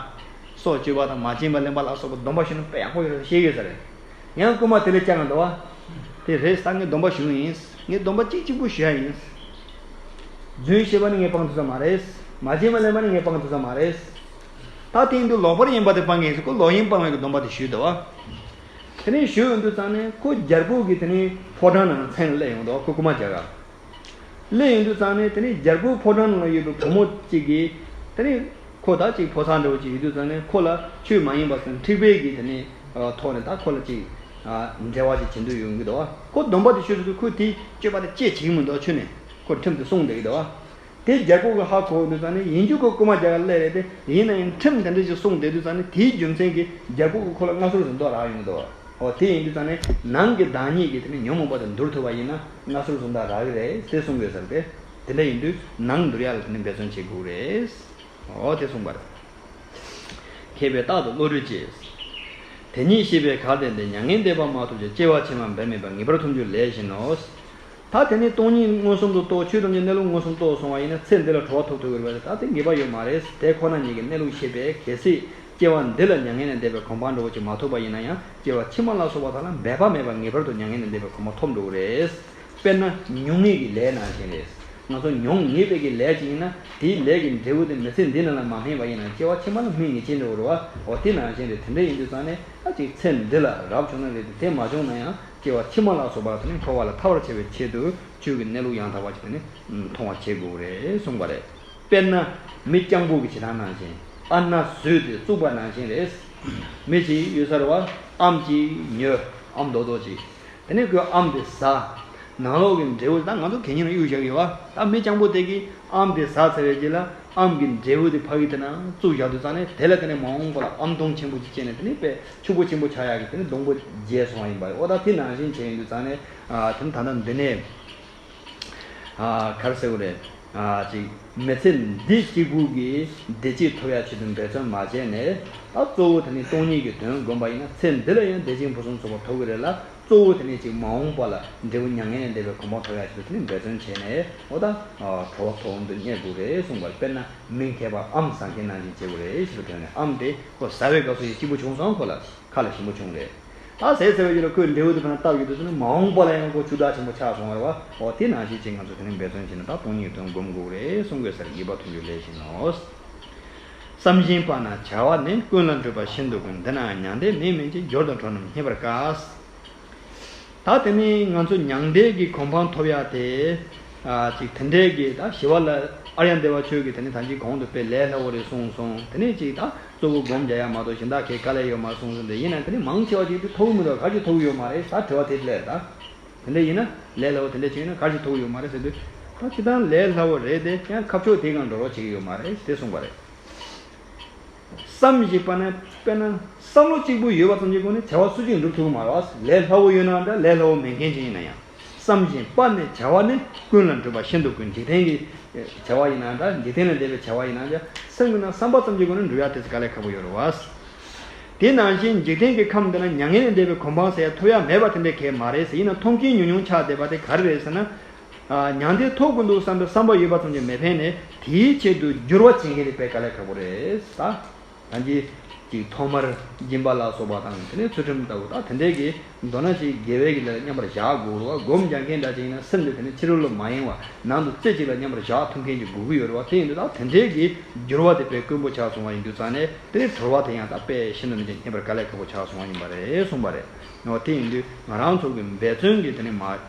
སྲོག་གཅོད་པ་དང་མ་བྱིན་པ་ལེན་པ་ལ་སོགས་པ་སྡོམ་པ་ཞུ་ན་དཔེ་ཡག་པོ་ཡོད་ཟེར་བཤད་ཡོད་ས་རེད། ཡང་རྐུན་མ་དེ་ལས་སྐྱོ་གི་འདུག་བ། དེ་རེད། ད་ངས་སྡོམ་པ་ཞུ་ཡིན། ངས་སྡོམ་པ་གཅིག་གཅིག་པུ་ཞུ་ཡ་ཡིན། རྫུན་བཤད་པ་ནི་ངས་སྤང་ཐུབ་ས་མ་རེད། མ་བྱིན་པ་ལེན་པ་ནི་ངས་སྤང་ཐུབ་ས་མ་རེད། ད་དེ་ཡིན་དུས་ལོག་པར་གཡེམ་པ་དེ་སྤང་གི་ཡིན་ཟེར། ཁོ་ལོག་གཡེམ་སྤང་བའི་གི་སྡོམ་པ་དེ་ཞུས་འདུག་བ། དེ་ནས་ཞུས་ཡོང་དུས་ཙང་ནས་ཁོ་རྒྱལ་པོ་གི་དེ་ནས་ཕོ་བྲང་ནང་ལ་མཚན་སླེབས་ཡོང་འདུག་བ། ཁོ་རྐུན་མ་རྒྱག་ག་སླེབས་ཡོང་དུས་ཙང་ནས་དེ་ནས་རྒྱལ་པོའི་ཕོ་བྲང་ནང་ལ་ཡོད་པའི་བུ་མོ་གཅིག་གིས་དེ་ནས་ཁོ་ད་ཅིག་ཕོ་གསར་འདྲ་བོ་ཅིག་ཡོད་དུས་ཙང་ནས་ཁོ་ལ་ཆོས་མ་ཡིན་པ་ཟེར་འཁྲིག་པའི་གི་དེ་ནས་ཐོག་ནས་ད་ཁོ་ལ་ཅིག་འབྲེལ་བ་ཅིག་བྱེད་འདོད་ཡོང་གི་འདུག་བ། ཁོ་སྡོམ་པ་དེ་ཞུས་ཚུལ་ཁོས་དེ་སྤྱོད་པ་དེ་ཅི་བྱེད་ཀྱི་མི་འདུག་ཁྱོན་ནས་ཁོ་ཁྲིམས་དེ་སྲུང་བསྡད་ཀྱི་འདུག་བ། དེ་རྒྱལ་པོ་གི་ཧ་གོ་འདུག་ཙང་ནས་ཡིན་རྒྱུ་ཁོ་རྐུན་མ་རྒྱག་ག་སླེབས་རེད་དེ། ཡིན་ན་ཡང་ཁྲིམས་དེ་འདྲ་ཞིག་སྲུང་བསྡད་དུས་ཙང་ནས་དེའི་རྒྱུ་མཚན་གྱིས་རྒྱལ་པོ་གིས་ཁོ་ལ་མངའ་གསོལ་གཟེངས་རྟགས་རག་ཡོང་གི་འདུག་འོ་དེ་ཡིན་དུས་ཙང་ནས་ནང་གི་བདག་ཉིད་ཀྱིས་དེ་ནས་ཉོན་མོངས་པ་དེ་འདུལ་ཐུབ་པ་ཡིན་ན་མངའ་གསོལ་གཟེངས་རྟགས་རག་གི་རེད་ཟེར་གསུང་གི་ཡོད་ས་རེད་དེ། དེ་འདྲ་ཡིན་དུས་ནང་འདུལ་ཡ་ལ་དེ་ནས་འབད་བརྩོན་བྱེད་དགོས་རེད། འོ་དེ་གསུངས་པ་རེད། མཁས་པས་རྟག་ཏུ་བློ་གྲོས་བྱེད། དེ་ཉིད་ཤེས་པས་གལ་ཏེ་འདིར། མྱ་ངན་འདས་པ་མ་ཐོབ་ཀྱང་། སྐྱེ་བ་ཕྱི་མ་འབད་མེད་པར། ངེས་པར་ཐོབ་འགྱུར་ལས་བཞིན་ནོ། ད་དེ་ནས་སྟོང་ཉིད་མངོན་སུམ་དུ་རྟོགས། ཆོས་ཐམས་ཅད་གནས་ལུགས་མངོན་སུམ་རྟོགས་སོང་བ་ཡིན་ན་ཚེ་འདི་ལ་གྲོལ་བ་ཐོབ་ཐུབ་ཀྱི་རེད་པས། ད་དེ་ངེས་པ་ཡོད་མ་རེད། དེ་ཁོ་ན་ཉིད་ཀྱི་གནས་ལུགས་ཤེས་པས་གལ་སྲིད་སྐྱེ་བ་འདི་ལ་མྱ་ངན་ལས་འདས་པའི་གོ་འཕང་འདྲ་བོ་ཅིག་མ་ཐོབ་པ་ཡིན་ན་ཡང་སྐྱེ་བ་ཕྱི་མ་ལ་སོགས་པ་དག་ལ་འབད་པ་མེད་པར་ངེས་པར་དུ་མྱ་ངན་ལས་འདས་པའི་གོ་འཕང་ཐོབ་འགྲོ་གི་རེད། དཔེར་ན་མྱོང་ངེས་ཀྱི་ལས་ནང་བཞིན་རེད། ང་ཚོ་མྱོང་ངེས་པའི་གི་ལས་ཅིག་ཡིན་ན་དེའི་ལས་ཀྱི་འབྲས་བུ་དེ་མི་ཚེ་འདི་ནང་ལ་མ་སྨིན་པ་ཡིན་ན་སྐྱེ་བ་ཕྱི་མ་ལ་སྨིན་ངེས་ཅན་འདྲ་བོ་རེད་བ། འོ་དེ་ནང་བཞིན་རེད། དེ་འདྲ་ཡིན་དུས་ཙང་ནས་ཨ་ཅིག་ཚེ་འདི་ལ་རབ་བྱུང་ན་རེད་དེ། དེ་མ་བྱུང་ན་ཡང་སྐྱེ་བ་ཕྱི་མ་ལ་སོགས་པ་དེ་ནི་འཁོར་བ་ལས་ཐར་བར་བྱ་བའི་ཆེད་དུ་ཆོས་ཀྱི་གནས་ལུགས་ཡང་དག་པ་ཅིག་དེ་ནི་མཐོང་བ་བྱེད་དགོས་རེད་གསུངས་པ་རེད། དཔེར་ན་མི་སྤྱང་པོ་གི་བྱེད་སྟངས་ནང་བཞིན་ཨ་ནི་ཟོས་ཏེ་བཙུགས་པ་ནང་བཞིན་རེད། མི་ཅིག་ཡོད་ས་རེད་བ། ཨམ་ཅིག་ཉོས། ཨམ་རྡོག་རྡོག་ཅིག་དེ་ནས་ཁོས་ཨམ་དེ་ཟ། ནང་ལོགས་ཀྱི་འབྲས་བུ་ད་ང་ཚོ་གད་སྙིགས་ནང་གཡུག་བཞག་ཡོད་བ། ད་མི་སྤྱང་པོ་དེ་གིས་ཨམ་དེ་ཟ་ཚར་བའི་རྗེས་ལ་ཨམ་གྱི་འབྲས་བུ་དེ་ཕ་གི་དེ་ན་བཙུགས་བཞག་དུས་ཙང་ནས་དེ་ལ་དེ་ནས་མ་འོངས་པ་ལ་ཨམ་སྡོང་ཆེན་པོ་ཅིག་སྐྱེས་ནས་དེ་ནས་དཔེ་ཕྱུག་པོ་ཆེན་པོ་ཆགས་ཡག་གི་དེ་ནས་སྡོང་པོ་རྒྱས་སོང་བ་ཡིན་པ་རེད། འོ་ད་དེ་ནང་བཞིན་བྱས་ཡོང་དུས་ཙང་ནས་ཨ་དེ་ནས་ད་ལྟ་འདི་ནས། ཨ་ག་རེ་ཟེར་དགོས་རེད། ཨ་ཅིག་མི་ཚེ་འདི་གཅིག་པུ་གི་བདེ་སྐྱིད་ཐོབ་ཡ་ཆེད་དུ་འབད་བརྩོན་མ་བྱས་ནས། ཨ་གཙོ་བོ་དེ་ནི་སྟོང་ཉིད་ཀྱི་དོན་བསྒོམས་པ་ཡིན་ན་ཚེ་འདི་ལ་ཡང་བདེ་ཆེན་ཕུན་སུམ་ཚོགས་པ་ཐོབ་ཀྱི་རེད་ལ། གཙོ་བོ་དེ་ནི་ཅིག་མ་འོངས་པ་ལ་འབྲས་བུ་མྱ་ངན་ལས་འདས་པའི་གོ་འཕང་ཐོབ་ཡ་ཆེད་དུ་དེ་ནི་འབད་བརྩོན་བྱས་ནས། འོ་ད་ཨ་གྲོལ་བ་ཐོབ་འོང་དུ་གཉེར་དགོས་རེད་གསུངས་པ་རེད། དཔེར་ན་མི་མཁས་པ་ཨམ་ཟ་མཁན་ནང་བཞིན་བྱེད་དགོས་རེད་ཞེས་པའི་དོན་ནས། ཨམ་དེ་ཁོ་ཟ་བའི་སྐབས་སུ་ཡང་སྐྱིད་པོ་བྱུང་སོང་། ཁོ་ལ་ཁ་ལ་ཞིམ་པོ་བྱུང་རེད། ད་ཟས་ཟ་བའི་རྒྱུ་ལ་ཁོས་འབྲས་བུ་དེ་ཕར་བཏབ་ཡོད་དུས་ཙམ་ནས་མ་འོངས་པ་ལ་ཡང་ཁོ་ཆུ་བདག་ཆེན་པོ་ཆགས་སོང་བ་རེད་བ། འོ་དེ་ནང་བཞིན་བྱས་ང་ཚོ་དེ་ནས་འབད་བརྩོན་བྱས་ནས་ད་སྟོང་ཉིད་དོན་སྒོམ་དགོས་རེད་གསུང་དགོས་ཟེར། དགེ་བ་མཐུན་འཇུག་ལས་བཞིན་ནོ། བསམ་བཞིན་པ་ན་བྱ་བ་ནི། ཀུན་ལ་འགྲུབ་པ་ཤིན་ཏུ་དཀོན། འདི་ན་མྱང་འདས་མིན་མིན་གྱི། འབྱོར་དང་གྲོལ་རྣམས་རྙེད་པར་དཀའ། ད་དེ་ནས་ང་ཚོ་མྱང་འདས་ཀྱི་གོ་འཕང་ཐོབ་ཡ་དེ། ཨ་ཅིག་དེ་འདྲའི་གི་ད་ཞི་བ་ལྷ་ཨཱརྱ་དེ་བ་ཆོས་ཀྱིས་དེ་ནས་ད་ཅིག་གོང་དུ་དཔེ་ལས་སླ་བོ་རེད་གསུངས་སོང་། དེ་ནས་ཅིག་ད་གཙོ་བོ་སྒོམ་རྒྱག་ཡ་མ་གཏོགས་གཞན་དག་གའི་དཀའ་ལས་ཡོད་མ་གསུངས་སོང་། དེ་ཡིན་ན་དེ་ནས་མང་ཆེ་བ་ཅིག་དེ་ཐོབ་གི་མི་འདུག་ག་ཅིག་ཐོབ་གི་ཡོད་མ་རེད། ད་དྲི་བ་དེ་སླེབས། ད་དེ་འདྲ་ཡིན་ན་ལས་སླ་བོ་དེ་འདྲ་ཅིག་ཡིན་ན་ག་ཅིག་ཐོབ་གི་ཡོད་མ་རེད་ཟེར་དུས། ད་ཅི་ལྟར་ལས་སླ་བོ་རེད་དེ་ཡང་ཁ་ཕྱོགས་དེ་གང་འགྲོ་རོགས་བྱེད་ཀྱི་ཡོད་མ་རེད་དེ་གསུངས་པ་རེད། བསམ་བཞིན་པ་ན། དཔེར་ན་བསམ་བློ་གཅིག་པུ་ཡོད་པ་ཙམ་གྱི་སྒོ་ནས་བྱ་བ་སུ་གཅིག་འགྲུབ་ཐུབ་ཀྱི་མ་རེད་བ། ལས་སླ་བོ་ཡོད་ན་འདྲ། ལས་སླ་བོ་མེད་མཁན་ཅིག་ཡིན་ན་ཡང་། བསམ་བཞིན་པ་ནི་བྱ་བ་ནི། ཀུན་ལ་འགྲུབ་པ་ཤིན་ཏུ་དཀོན། འཇིག་རྟེན་གྱི་བྱ་བ་ཡིན་ན་འདྲ། འཇིག་རྟེན་ལས་འདས་པའི་བྱ་བ་ཡིན་ན་འདྲ། སེམས་ཀྱི་ནང་བསམ་པ་ཙམ་གྱི་སྒོ་ནས་འགྲུབ་ཡ་དེ་ཚོ་དཀའ་ལས་ཁག་པོ་ཡོད་རེད་བ། དེ་ནང་བཞིན་འཇིག་རྟེན་གྱི་ཁམས་འདི་ན་མྱ་ངན་ལས་འདས་པའི་གོ་འཕང་ཟེར་ཡ་ཐོབ་ཡ་མེད་པ་དེ་འདྲ་གང་ཡང་མ་རེད་ཟེར། ཡིན་ན་མཐོང་མཁན་ཉུང་ཉུང་ཆགས་བསྡད་པ་དེ་ག་རེ་རེད་ཟེར་ན། ཨ། མྱང་འདས་ཐོབ་དགོས་འདུག་བསམ་པའི་བསམ་པ་ཡོད་པ་ཙམ་གྱིས་མི་ཕན་ནས། དེའི་ཆེད་དུ་འགྱུར་བ་བྱེད་མཁན་དེ་དཔེ་དཀའ་ལས་ཁག་པོ་རེད་ད། ད་གིན་ཅིག་ཐོག་མར་སྦྱིན་པ་ལ་སོགས་པ་དང་། དེ་ནས་ཚུལ་ཁྲིམས་ལྟ་བུ་དང་། དེ་འདྲའི་གི་མདོར་ན་ཅིག་དགེ་བའི་གི་ལས་མཉམ་པར་བཞག་དགོས་རེད་བ། སྒོམ་རྒྱག་མཁན་འདྲ་ཅིག་ཡིན་ན་སེམས་དེ་དེ་ནས་ཕྱི་རོལ་ལ་མ་ཡེངས་པ་ནང་དུ་རྩེ་གཅིག་ལ་མཉམ་པར་བཞག་ཐུབ་མཁན་ཅིག་དགོས་ཀྱི་ཡོད་རེད་བ། དེ་ཡིན་དུས་ད་དེ་འདྲའི་གི་འགྱུར་བ་དེ་དཔེ་དཀོན་པོ་ཆགས་སོང་བ་ཡིན་དུས་ཙང་ནས། དེ་ནས་གྲོལ་བ་དེ་ཡང་ད་དཔེ་ཤིན་ཏུ་ནས་ཀྱང་རྙེད་པར་དཀའ་ལས་ཁག་པོ་ཆགས་སོང་བ་ཡིན་པ་རེད་གསུངས་པ་རེད། འོ་དེ་ཡིན་དུས་ང་རང་ཚོ་གི་འབད་བརྩོན་གྱིས་དེ་ནས་མ་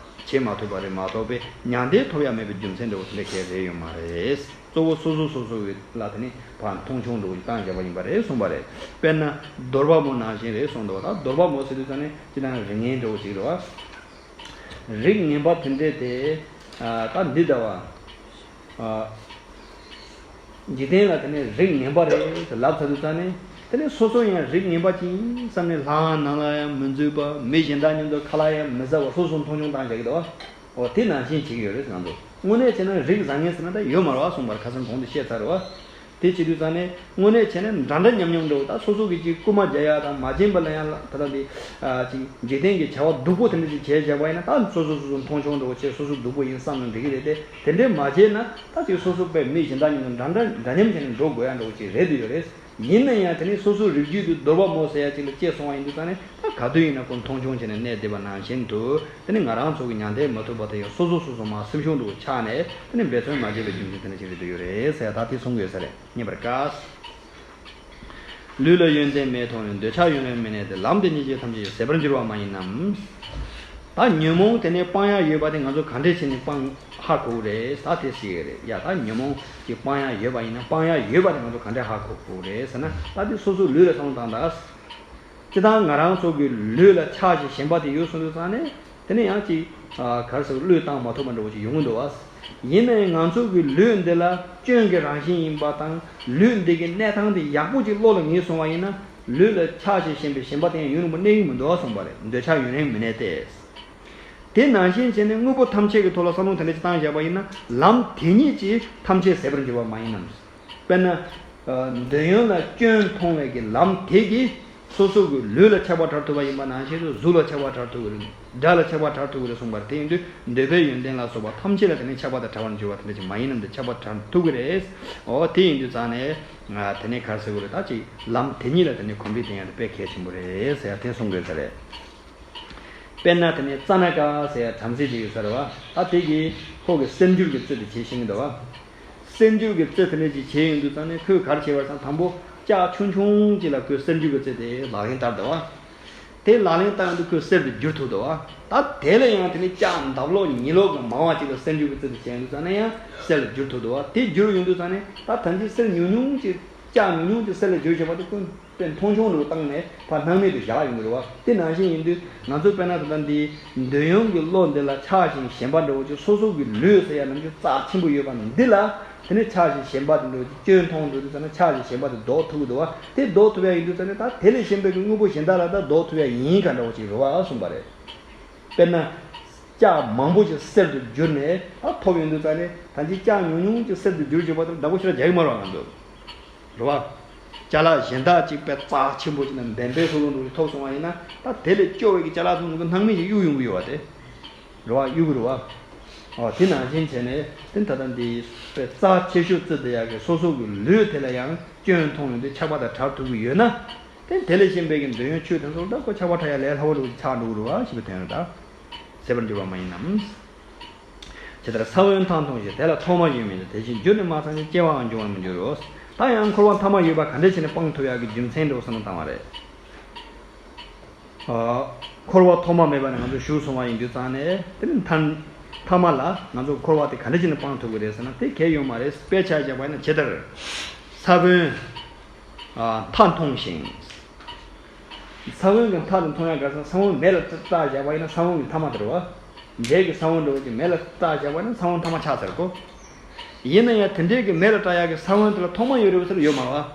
བྱེད་མ་ཐུབ་པ་རེད་མ་གཏོགས་པའི་མྱང་འདས་ཐོབ་ཡ་མེད་པའི་རྒྱུ་མཚན་འདྲ་བོ་དེ་འདྲ་གང་ཡང་རེད་ཡོད་མ་རེད། གཙོ་བོ་སོ་སོ་སོ་སོ་གི་ལ་དེ་ནས་ཕར་མཐོང་ཆུང་འདྲ་བོ་ཞིག་བཏང་བཞག་པ་ཡིན་པ་རེད་གསུངས་པ་རེད། དཔེར་ན་གདོལ་པ་མོ་ནང་བཞིན་རེད་གསུངས་འདུག་བ། ད་གདོལ་པ་མོ་ཟེར་དུས་ཙང་ནས་སྤྱིར་བཏང་རིགས་ངན་འདྲ་བོ་ཞིག་རེད་བ། རིགས་ངན་པ་དེ་འདྲས་དེ། ཨ། ད་འདི་འདྲ་བ། ཨ། འཇིག་རྟེན་ལ་དེ་ནས་རིགས་ངན་པ་རེད་ཟེར་ལབ་ཚར་དུས་ཙང་ནས། དེ་ནས་སོ་སོ་ཡང་རིགས་ངན་པ་ཅིག་ཡིན་བསམ་ནས་ལྷ་ཁང་ནང་ལ་ཡང་མི་འཛུལ་བ། མི་གཞན་དག་མཉམ་དུ་ཁ་ལག་ཡང་མི་ཟ་བར་སོ་སོ་མཐོང་ཆུང་བཏང་བཞག་གི་འདུག་བ། འོ་དེ་ནང་བཞིན་བྱེད་ཀྱི་ཡོད་རེད་ང་ཚོ། དངོས་གནས་བྱས་ན་རིགས་བཟང་ངན་ཟེར་ན་ད་ཡོད་མ་རེད་བ་གསུངས་པར་ཁ་སང་གོང་དུ་བཤད་ཚར་རེད་བ། དེ་བྱེད་དུས་ཙང་ནས་དངོས་གནས་བྱས་ན་འདྲ་འདྲ་མཉམ་མཉམ་འདྲ་བོ། ད་སོ་སོ་གིས་ཅིག་རྐུ་མ་རྒྱག་ཡ་དང་མ་བྱིན་པ་ལ་ཡང་ད་ལྟ་འདི། ཨ། ཅིག་འཇིག་རྟེན་གྱི་བྱ་བ་སྡུག་པོ་དེ་འདྲ་ཅིག་བྱས་བཞག་པ་ཡིན་ན། ད་སོ་སོ་སོ་སོ་མཐོང་ཆུང་འདྲ་བོ་བྱས། སོ་སོ་སྡུག་པོ་ཡིན་བསམ་ན་འགྲིག་གི་རེད་དེ། དེ་འདྲས་མ་བྱས་ན་ད་ཅིག་སོ་སོ་དཔེ་མི་གཞན་དག་མཉམ་དུ་འདྲ་འདྲ་འདྲ་མཉམ་བྱས་ནས་འགྲོ་དགོས་ཡ་འདྲ་བོ་ཅིག་རེད་འདུག་ཡོད་རེད། ཡིན་ན་ཡང་དེ་ནི་སོ་སོའི་རིགས་རྒྱུད་དུ་གདོལ་པ་མོ་ཟེར་ཡ་ཅིག་ལ་སྐྱེས་སོང་བ་ཡིན་དུས་ཙང་ནས། ད་ག་དུས་ཡིན་ན་ཁོ་མཐོང་ཆུང་བྱས་ནས་གནས་བསྡད་པ་ནང་བཞིན་དུ། དེ་ནི་ང་རང་ཚོ་གི་མྱང་འདས་མ་ཐོབ་བར་དུ་ཡང་སོ་སོ་སོ་སོ་མར་སེམས་ཤུགས་འདྲ་བོ་ཆག་ནས། དེ་ནི་འབད་བརྩོན་མ་བྱས་པའི་རྒྱུ་མཚན་དེ་འདྲ་ཅིག་རེད་འདུག་ཡོད་རེད་ཟེར་ཡ་ད་དེ་གསུང་དགོས་ས་རེད། རྙེད་པར་དཀའ། ལུས་ལ་ཡོན་ཏན་མེད་མཐོང་ནས། འདོད་ཆགས་ཡུན་རིང་མི་གནས་ཏེ། ལམ་དེ་ཉིད་ཀྱིས་ཐམས་ཅད་ཟད་པར་འགྱུར་བ་མ་ཡིན་ནམ། ད་ཉོན་མོངས་དེ་ནས་སྤང་ཡ་ཡོད་པ་དེ་ང་ཚོ་ག་འདྲས་བྱས་ནས་སྤང་ཧ་གོ་གི་རེད། ད་དེ་ཟེར་གི་རེད་ཡ། ད་ཉོན་མོངས་ཀྱི་སྤང་ཡ་ཡོད་པ་ཡིན་ན། སྤང་ཡ་ཡོད་པ་དེ་ང་ཚོ་ག་འདྲས་ཧ་གོ་དགོས་རེད་ཟེར་ན། ད་དེ་སོ་སོའི་ལུས་ལ་བསམ་བློ་བཏང་དང་། སྤྱིར་བཏང་ང་རང་ཚོ་གི་ལུས་ལ་ཆགས་ཞེན་ཞེན་པ་དེ་ཡོད་སོང་དུས་ཙང་ནས། དེ་ནས་ཡང་ཅིག་ཨ། ག་རེ་ཟེར། བློས་བཏང་མ་ཐུབ་པ་འདྲ་བོ་ཅིག་ཡོང་གི་འདུག་བ། ཡིན་ནའི་ང་ཚོ་གི་ལུས་འདི་ལ་སྐྱོན་གྱི་རང་བཞིན་ཡིན་པ་དང་། ལུས་འདི་གི་གནས་སྟངས་དེ་ཡག་པོ་ཅིག་བློ་ལ་ངེས་སོང་བ་ཡིན་ན། ལུས་ལ་ཆགས་ཞེན་ཞེན་པའི་ཞེན་པ་དེ་ཡང་ཡུན་རིང་པོ་གནས་ཀྱི་མི་འདུག་གསུངས་པ་རེད། འདོད་ཆགས་ཡུན་རིང་མི་གནས་ཏེ། དེ་ནང་བཞིན་བྱས་ནས་དངོས་པོ་ཐམས་ཅད་ཀྱི་ཐོག་ལ་བསམ་བློ་དེ་འདྲ་ཅིག་བཏང་བཞག་པ་ཡིན་ན། ལམ་དེ་ཉིད་ཀྱིས་ཐམས་ཅད་ཟད་པར་འགྱུར་བ་མ་ཡིན་ནམ། དཔེར་ན། ཨ། འདོད་ཡོན་ལ་སྐྱོན་མཐོང་བའི་གི་ལམ་དེ་གིས་སོ་སོ་གི་ལུས་ལ་ཆགས་པ་བྲལ་ཐུབ་པ་ཡིན་པ་ནང་བཞིན་དུ། གཟུགས་ལ་ཆགས་པ་བྲལ་ཐུབ་ཀྱི་རེད། སྒྲ་ལ་ཆགས་པ་བྲལ་ཐུབ་ཀྱི་རེད་གསུངས་པ་རེད། དེ་ཡིན་དུས་འདོད་པའི་ཡོན་ཏན་ལ་སོགས་པ་ཐམས་ཅད་ལ་དེ་ནི་ཆགས་པ་དང་བྲལ་བར་འགྱུར་བ་དེ་འདྲ་ཅིག་མ་ཡིན་ནམ། དེ་ཆགས་པ་བྲལ་ཐུབ་ཀྱི་རེད། འོ་དེ་ཡིན་དུས་ཙང་ནས་ང་དེ་ནས་ག་རེ་ཟེར་དགོས་རེད། ད་ཅིག་ལམ་དེ་ཉིད་ལ་དེ་ནས་གོམས་འདྲིས་བསྟེན་ཡ་དེ་དཔེ་གལ་ཆེན་པོ་རེད་ཟེར་ཡ་དེ་གསུང་དགོས་ས་རེད། དཔེར་ན་དེ་ནས་ཙ་ན་ཀ་ཟེར་ཡ་བྲམ་ཟེ་ཅིག་ཡོད་ས་རེད་བ། ད་དེ་གིས་ཁོ་གི་གསེར་འགྱུར་གྱི་རྩེ་དེ་བྱེད་ཤེས་ཀྱི་འདུག་བ། གསེར་འགྱུར་གྱི་རྩེ་དེ་འདྲ་ཅིག་བྱེད་ཡོང་དུས་ཙང་ནས་ཁོས་ག་རེ་བྱས་པ་རེད་ཟེར་ན། དང་པོ་ལྕགས་ཆུང་ཆུང་ཅིག་ལ་ཁོས་གསེར་འགྱུར་གྱི་རྩེ་དེ་ལག་ལེན་བསྟར་འདུག་བ། དེ་ལག་ལེན་བསྟར་ཡོང་དུས་ཁོས་གསེར་དུ་བསྒྱུར་ཐུབ་འདུག་བ། ད་དེ་ལ་ཡང་དེ་ནས་ལྕགས་འདབ་ལོག་ཉི་ལོག་གི་མང་བ་ཅིག་ལ་གསེར་འགྱུར་གྱི་རྩེ་དེ་བྱས་ཡོང་དུས་ཙང་ནས་ཡང་གསེར་ལ་བསྒྱུར་ཐུབ་འདུག་བ། དེ་བསྒྱུར་ཡོང་དུས་ཙང་ནས་ད་ཐམས་ཅད་གསེར་ཉུང་ཉུང་ཅིག་ལྕགས་ཉུང་ཉུང་ཅིག་གསེར་ལ་བསྒྱུར་བྱས་པ་དེ་ཀུན་དཔེ་མཐོང་ཆུང་འདྲ་བོ་བཏང་ནས་ཕར་སྣང་མེད་དུ་བཞག་ཡོང་གི་རེད་བ། དེ་ནང་བཞིན་ཡིན་དུས་ང་ཚོ་དཔེར་ན་ད་ལྟ་འདི་འདོད་ཡོན་གྱི་བློ་འདི་ལ་ཆགས་ཤིང་ཞེན་པ་འདྲ་བོ་ཅིག་སོ་སོ་གི་ལུས་ཟེར་ཡ་ནམ་རྒྱུན་རྩ་ཆེན་པོ་ཡོད་པ་འདི་ལ། དེ་ནས་ཆགས་ཤིང་ཞེན་པ་དེ་འདྲ་བོ་ཅིག་སྐྱོན་མཐོང་འགྲོ་དུས་ཙམ་ན་ཆགས་ཤིང་ཞེན་པ་དེ་ལྡོག་ཐུབ་ཀྱི་འདུག་བ། དེ་ལྡོག་ཐུབ་ཡ་ཡིན་དུས་ཙམ་ནས་ད་དེ་ལས་གཞན་པའི་གི་དངོས་པོ་གཞན་དག་ལ་ད་ལྡོག་ཐུབ་ཡ་ཡིན་ག་འདྲ་བོ་ཅིག་རེད་བ་གསུངས་པ་རེད། དཔེར་ན། ལྕགས་མང་པོ་ཞིག་གསེར་དུ་བསྒྱུར་ནས་ད་ཐོབ་ཡོང་དུས་ཙང་ནས། ད་ཅིག་ལྕགས་ཉུང་ཉུང་ཅིག་གསེར་དུ་བསྒྱུར་བྱས་པ་དེ་བདག་པོ་ཞེ་དྲག་རྒྱག་གི་མ་རེད་བ་ང་ཚོ། རེད་བ། ཅ་ལག་གཞན་དག་ཅིག་དཔེ་རྩ་ཆེན་པོ་ཅིག་དང་ལྡན་པའི་ལྷུག་ལྷུག་འདྲ་བོ་ཅིག་ཐོབ་སོང་བ་ཡིན་ན། ད་དེ་ལས་སྐྱོ་བའི་གི་ཅ་ལག་དེ་ང་ཚོ་སྣང་མེད་ཅིག་གཡུག་ཡོང་གི་ཡོད་བ་དེ། རེད་བ། གཡུག་གི་རེད་བ། ཨོ་དེ་ནང་བཞིན་བྱས་ནས་དེ་ད་ལྟ་འདི་དཔེ་རྩ་ཆེ་ཤོས་བརྩི་བསྡད་ཡག་གི་སོ་སོ་གི་ལུས་དེ་ལ་ཡང་སྐྱོན་མཐོང་ཡོང་དུས་ཆགས་པ་དང་བྲལ་ཐུབ་ཀྱི་ཡོད་ན། དེ་དེ་ལས་གཞན་པའི་གི་འདོད་ཡོན་ཆོས་དེ་ཚོ་ད་ཁོ་ཆགས་པ་ཕྲ་ཡ་ལས་སླ་བོ་ལུགས་ཆགས་འགྲོ་གི་རེད་བ་ཞེས་པའི་དོན་རེད་ད། ཟད་པར་འགྱུར་བ་མ་ཡིན་ནམ། ཇི་ལྟར་ས་བོན་མཐའ་མཐོང་ཞིང་དེ་ལ་ཐོག་མ་ཡོད་མིན་ནོ། དེ་བཞིན་རྒྱུ་ནི་མ་ཚང་ཞིང་སྐྱེ་བའང་འབྱུང་བར་མི་འགྱུར་རོ། ད་ཡང་འཁོར་བ་མཐའ་མ་ཡོད་པ་ག་འདྲ་བྱས་ནས་སྤང་ཐུབ་ཡག་གི་རྒྱུ་མཚན་འདྲ་བོ་བསམ་བློ་བཏང་བ་རེད། ཨ། འཁོར་བ་ཐོག་མ་མེད་པ་ནས་ང་ཚོ་ཞུགས་སོང་བ་ཡིན་དུས་ཙང་ནས་དེ་ནི་མཐའ་མཐའ་མ་ལ་ང་ཚོ་འཁོར་བ་དེ་ག་འདྲ་བྱས་ནས་སྤང་ཐུབ་ཀྱི་རེད་ཟེར་ན་དེ་གལ་ཡོད་མ་རེད། དཔེ་ཆ་བཞག་པ་ཡིན་ན་ཇི་ལྟར་ས་བོན་ཨ་མཐའ་མཐོང་ཞིང་། ས་བོན་གྱི་མཐའ་དེ་མཐོང་ཡག་ག་ས་ས་བོན་མེ་ལ་བཏགས་བཞག་པ་ཡིན་ན་ས་བོན་གྱི་མཐའ་མ་དེ་རེད་བ། འབྲས་ཀྱི་ས་བོན་འདྲ་བོ་ཅིག་མེ་ལ་བཏགས་བཞག་པ་ཡིན་ན་ས་བོན་མཐའ་མ་ཆགས་ཚར་གོ། ཡིན་ན་ཡང་དེ་འདྲའི་གི་མེ་ལ་བཏགས་ཡག་གི་ས་བོན་དེ་ལ་ཐོག་མ་ཡོད་རེད་བ་ཟེར་ཡོད་མ་རེད་བ།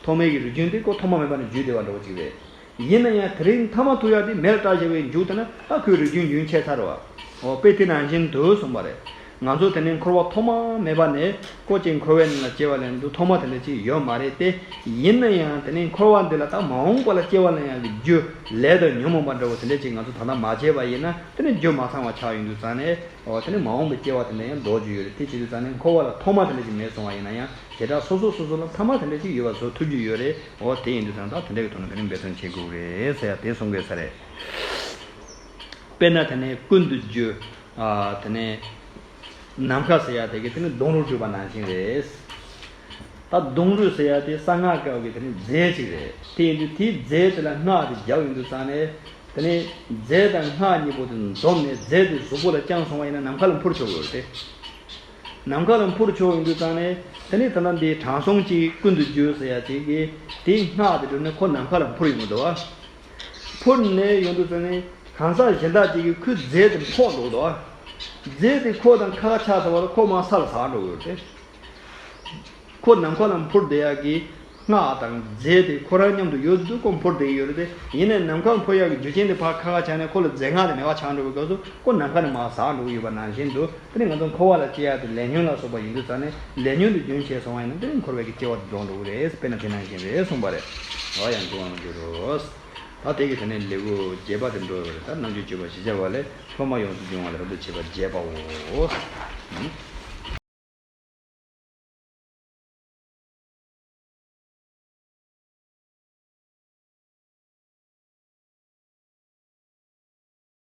ཐོག་མའི་གི་རིགས་རྒྱུན་དེ་ཁོ་ཐོག་མ་མེད་པ་ནས་རྒྱུད་བསྡུས་པ་འདྲ་བོ་ཅིག་རེད། ཡིན་ན་ཡང་དེ་རིང་མཐའ་མ་ཐུག་ཡག་དེ་མེ་ལ་བཏགས་བཞག་པའི་མཇུག་དེ་ན་ད་ཁོའི་རིགས་རྒྱུན་རྒྱུན་ཆད་ཚར་བ། འོ་དཔེ་དེ་ནང་བཞིན་དུ་གསུངས་པ་རེད། ང་ཚོ་དེ་ནས་འཁོར་བ་ཐོག་མ་མེད་པ་ནས་ཀོ་ཅིག་འཁོར་བའི་ནང་ལ་སྐྱེ་བ་ལེན་དུས་ཐོག་མ་དེ་འདྲ་ཅིག་ཡོད་མ་རེད་དེ། ཡིན་ན་ཡང་དེ་ནས་འཁོར་བ་འདི་ལ་ད་མ་འོངས་པ་ལ་སྐྱེ་བ་ལེན་ཡག་གི་རྒྱུ་ལས་དང་ཉོན་མོངས་པ་འདྲ་བོ་དེ་འདྲ་ཅིག་ང་ཚོ་ད་ལྟ་མ་བྱས་པ་ཡིན་ན་དེ་ནས་རྒྱུ་མ་ཚང་བ་ཆགས་ཡོང་དུས་ཙང་ནས། འོ་དེ་ནི་མ་འོངས་པའི་སྐྱེ་བ་དེ་འདྲ་ཡང་ལྡོག་རྒྱུ་ཡོད་རེད། དེ་བྱེད་དུས་ཙང་ནས་འཁོར་བ་ལ་ཐོག་མ་དེ་འདྲ་ཅིག་མེད་སོང་བ་ཡིན་ན་ཡང་བྱེ་བྲག་སོ་སོ་སོ་སོ་ལ་ཐ་མ་དེ་འདྲ་ཅིག་ཡོད་པ་བཟོ་ཐུབ་རྒྱུ་ཡོད་རེད། འོ་དེ་ཡིན་དུས་ཙང་ད་དེ་འདྲ་གི་ཐོག་ནས་དེ་ནི་འབད་བརྩོན་བྱེད་དགོས་རེད་ཟེར་ཡ་དེ་གསུང་དགོས་ས་རེད། དཔེར་ན་དེ་ནས་ཀུན་ཏུ་རྒྱུ། ཨ་དེ་ནས་ནམ་མཁའ་ཟེར་ཡ་དེ་གི་དེ་ནི་སྡོང་རུས་གྲུབ་པ་ནང་བཞིན་རེད། ད་སྡོང་རུས་ཟེར་ཡ་དེ་གསང་སྔགས་སྐབས་ཀྱི་དེ་ནི་རྫས་ཅིག་རེད། དེ་ཡིན་དུས་དེའི་རྫས་དེ་ལ་སྔགས་དེ་རྒྱབ་ཡོང་དུས་ཙང་ནས། དེ་ནས་རྫས་དང་སྔགས་གཉིས་པོ་དེ་འཛོམས་ནས་རྫས་དེ་གཟུགས་པོ་ལ་བརྐྱངས་སོང་བ་ཡིན་ན་ནམ་མཁའ་ལ་འཕུར་ཆོག་གི་ཡོད་རེད་དེ། ནམ་མཁའ་ལ་འཕུར་ཆོག་ཡོང་དུས་ཙང་ནས་དེ་ནས་ད་ལྟ་འདིའི་དྲང་སྲོང་གཅིག་ཀུན་ཏུ་རྒྱུ་ཟེར་ཡ་གཅིག་གིས་དེའི་སྔགས་དེ་བསྒྲུབས་ནས་ཁོ་ནམ་མཁའ་ལ་འཕུར་ཡོང་གི་འདུག་བ། འཕུར་ནས་ཡོང་དུས་ཙང་ནས་གང་ཟག་གཞན་དག་ཅིག་གིས་ཁོའི་རྫས་དེ་མཐོང་འདུག་འདུག་བ། རྫས་དེ་ཁོ་དང་ཁ་ཁ་ཆགས་ཚར་བ་ལ་ཁོ་མར་ས་ལ་ཟགས་འགྲོ་གི་ཡོད་རེད་དེ། ཁོ་ནམ་མཁའ་ལ་འཕུར་བསྡད་ཡག་གི་སྔགས་དང་རྫས་དེ་ཁོ་རང་མཉམ་དུ་ཡོད་དུས་ཁོ་འཕུར་བསྡད་ཡོད་རེད་དེ། ཡིན་ནའི་ནམ་མཁའ་འཕུར་ཡག་གི་རྒྱུ་རྐྱེན་དེ་ཕར་ཁ་ཁ་ཆགས་ནས་ཁོ་ལ་རྫས་སྔགས་དེ་མེད་པ་ཆགས་འགྲོ་བའི་སྐབས་སུ་ཁོ་ནམ་མཁའ་ནས་མར་ཟགས་འགྲོ་གི་ཡོད་པ་ནང་བཞིན་དུ། དེ་ནི་ང་ཚོ་འཁོར་བ་ལ་སྐྱེ་ཡག་དེ་ལས་ཉོན་ལ་སོགས་པ་ཡིན་དུས་ཙང་ནས་ལས་ཉོན་དེ་རྒྱུན་ཆད་སོང་བ་ཡིན་ན་དེ་ནི་འཁོར་བའི་གི་སྐྱེ་བ་དེ་རྫོགས་འགྲོ་གི་རེད། དཔེར་ན་དེ་ནང་བཞིན་རེད་གསུངས་པ་རེད། འོ་ཡང་འགྲོ་བ་མི་འགྱུར་རོ། ད་དེ་གི་དེ་ནས་ལེའུ་བརྒྱད་པ་དེ་འགྲོ་བ་རེད། ད་རྣམ་འགྱུར་བཅུ་པ་བཞི་བརྒྱ་པ་ལས་སློབ་མ་ཡོངས་སུ་སྦྱོང་བ་ལ་རབ་ཏུ་བྱེད་པ་བརྒྱད་པའོ།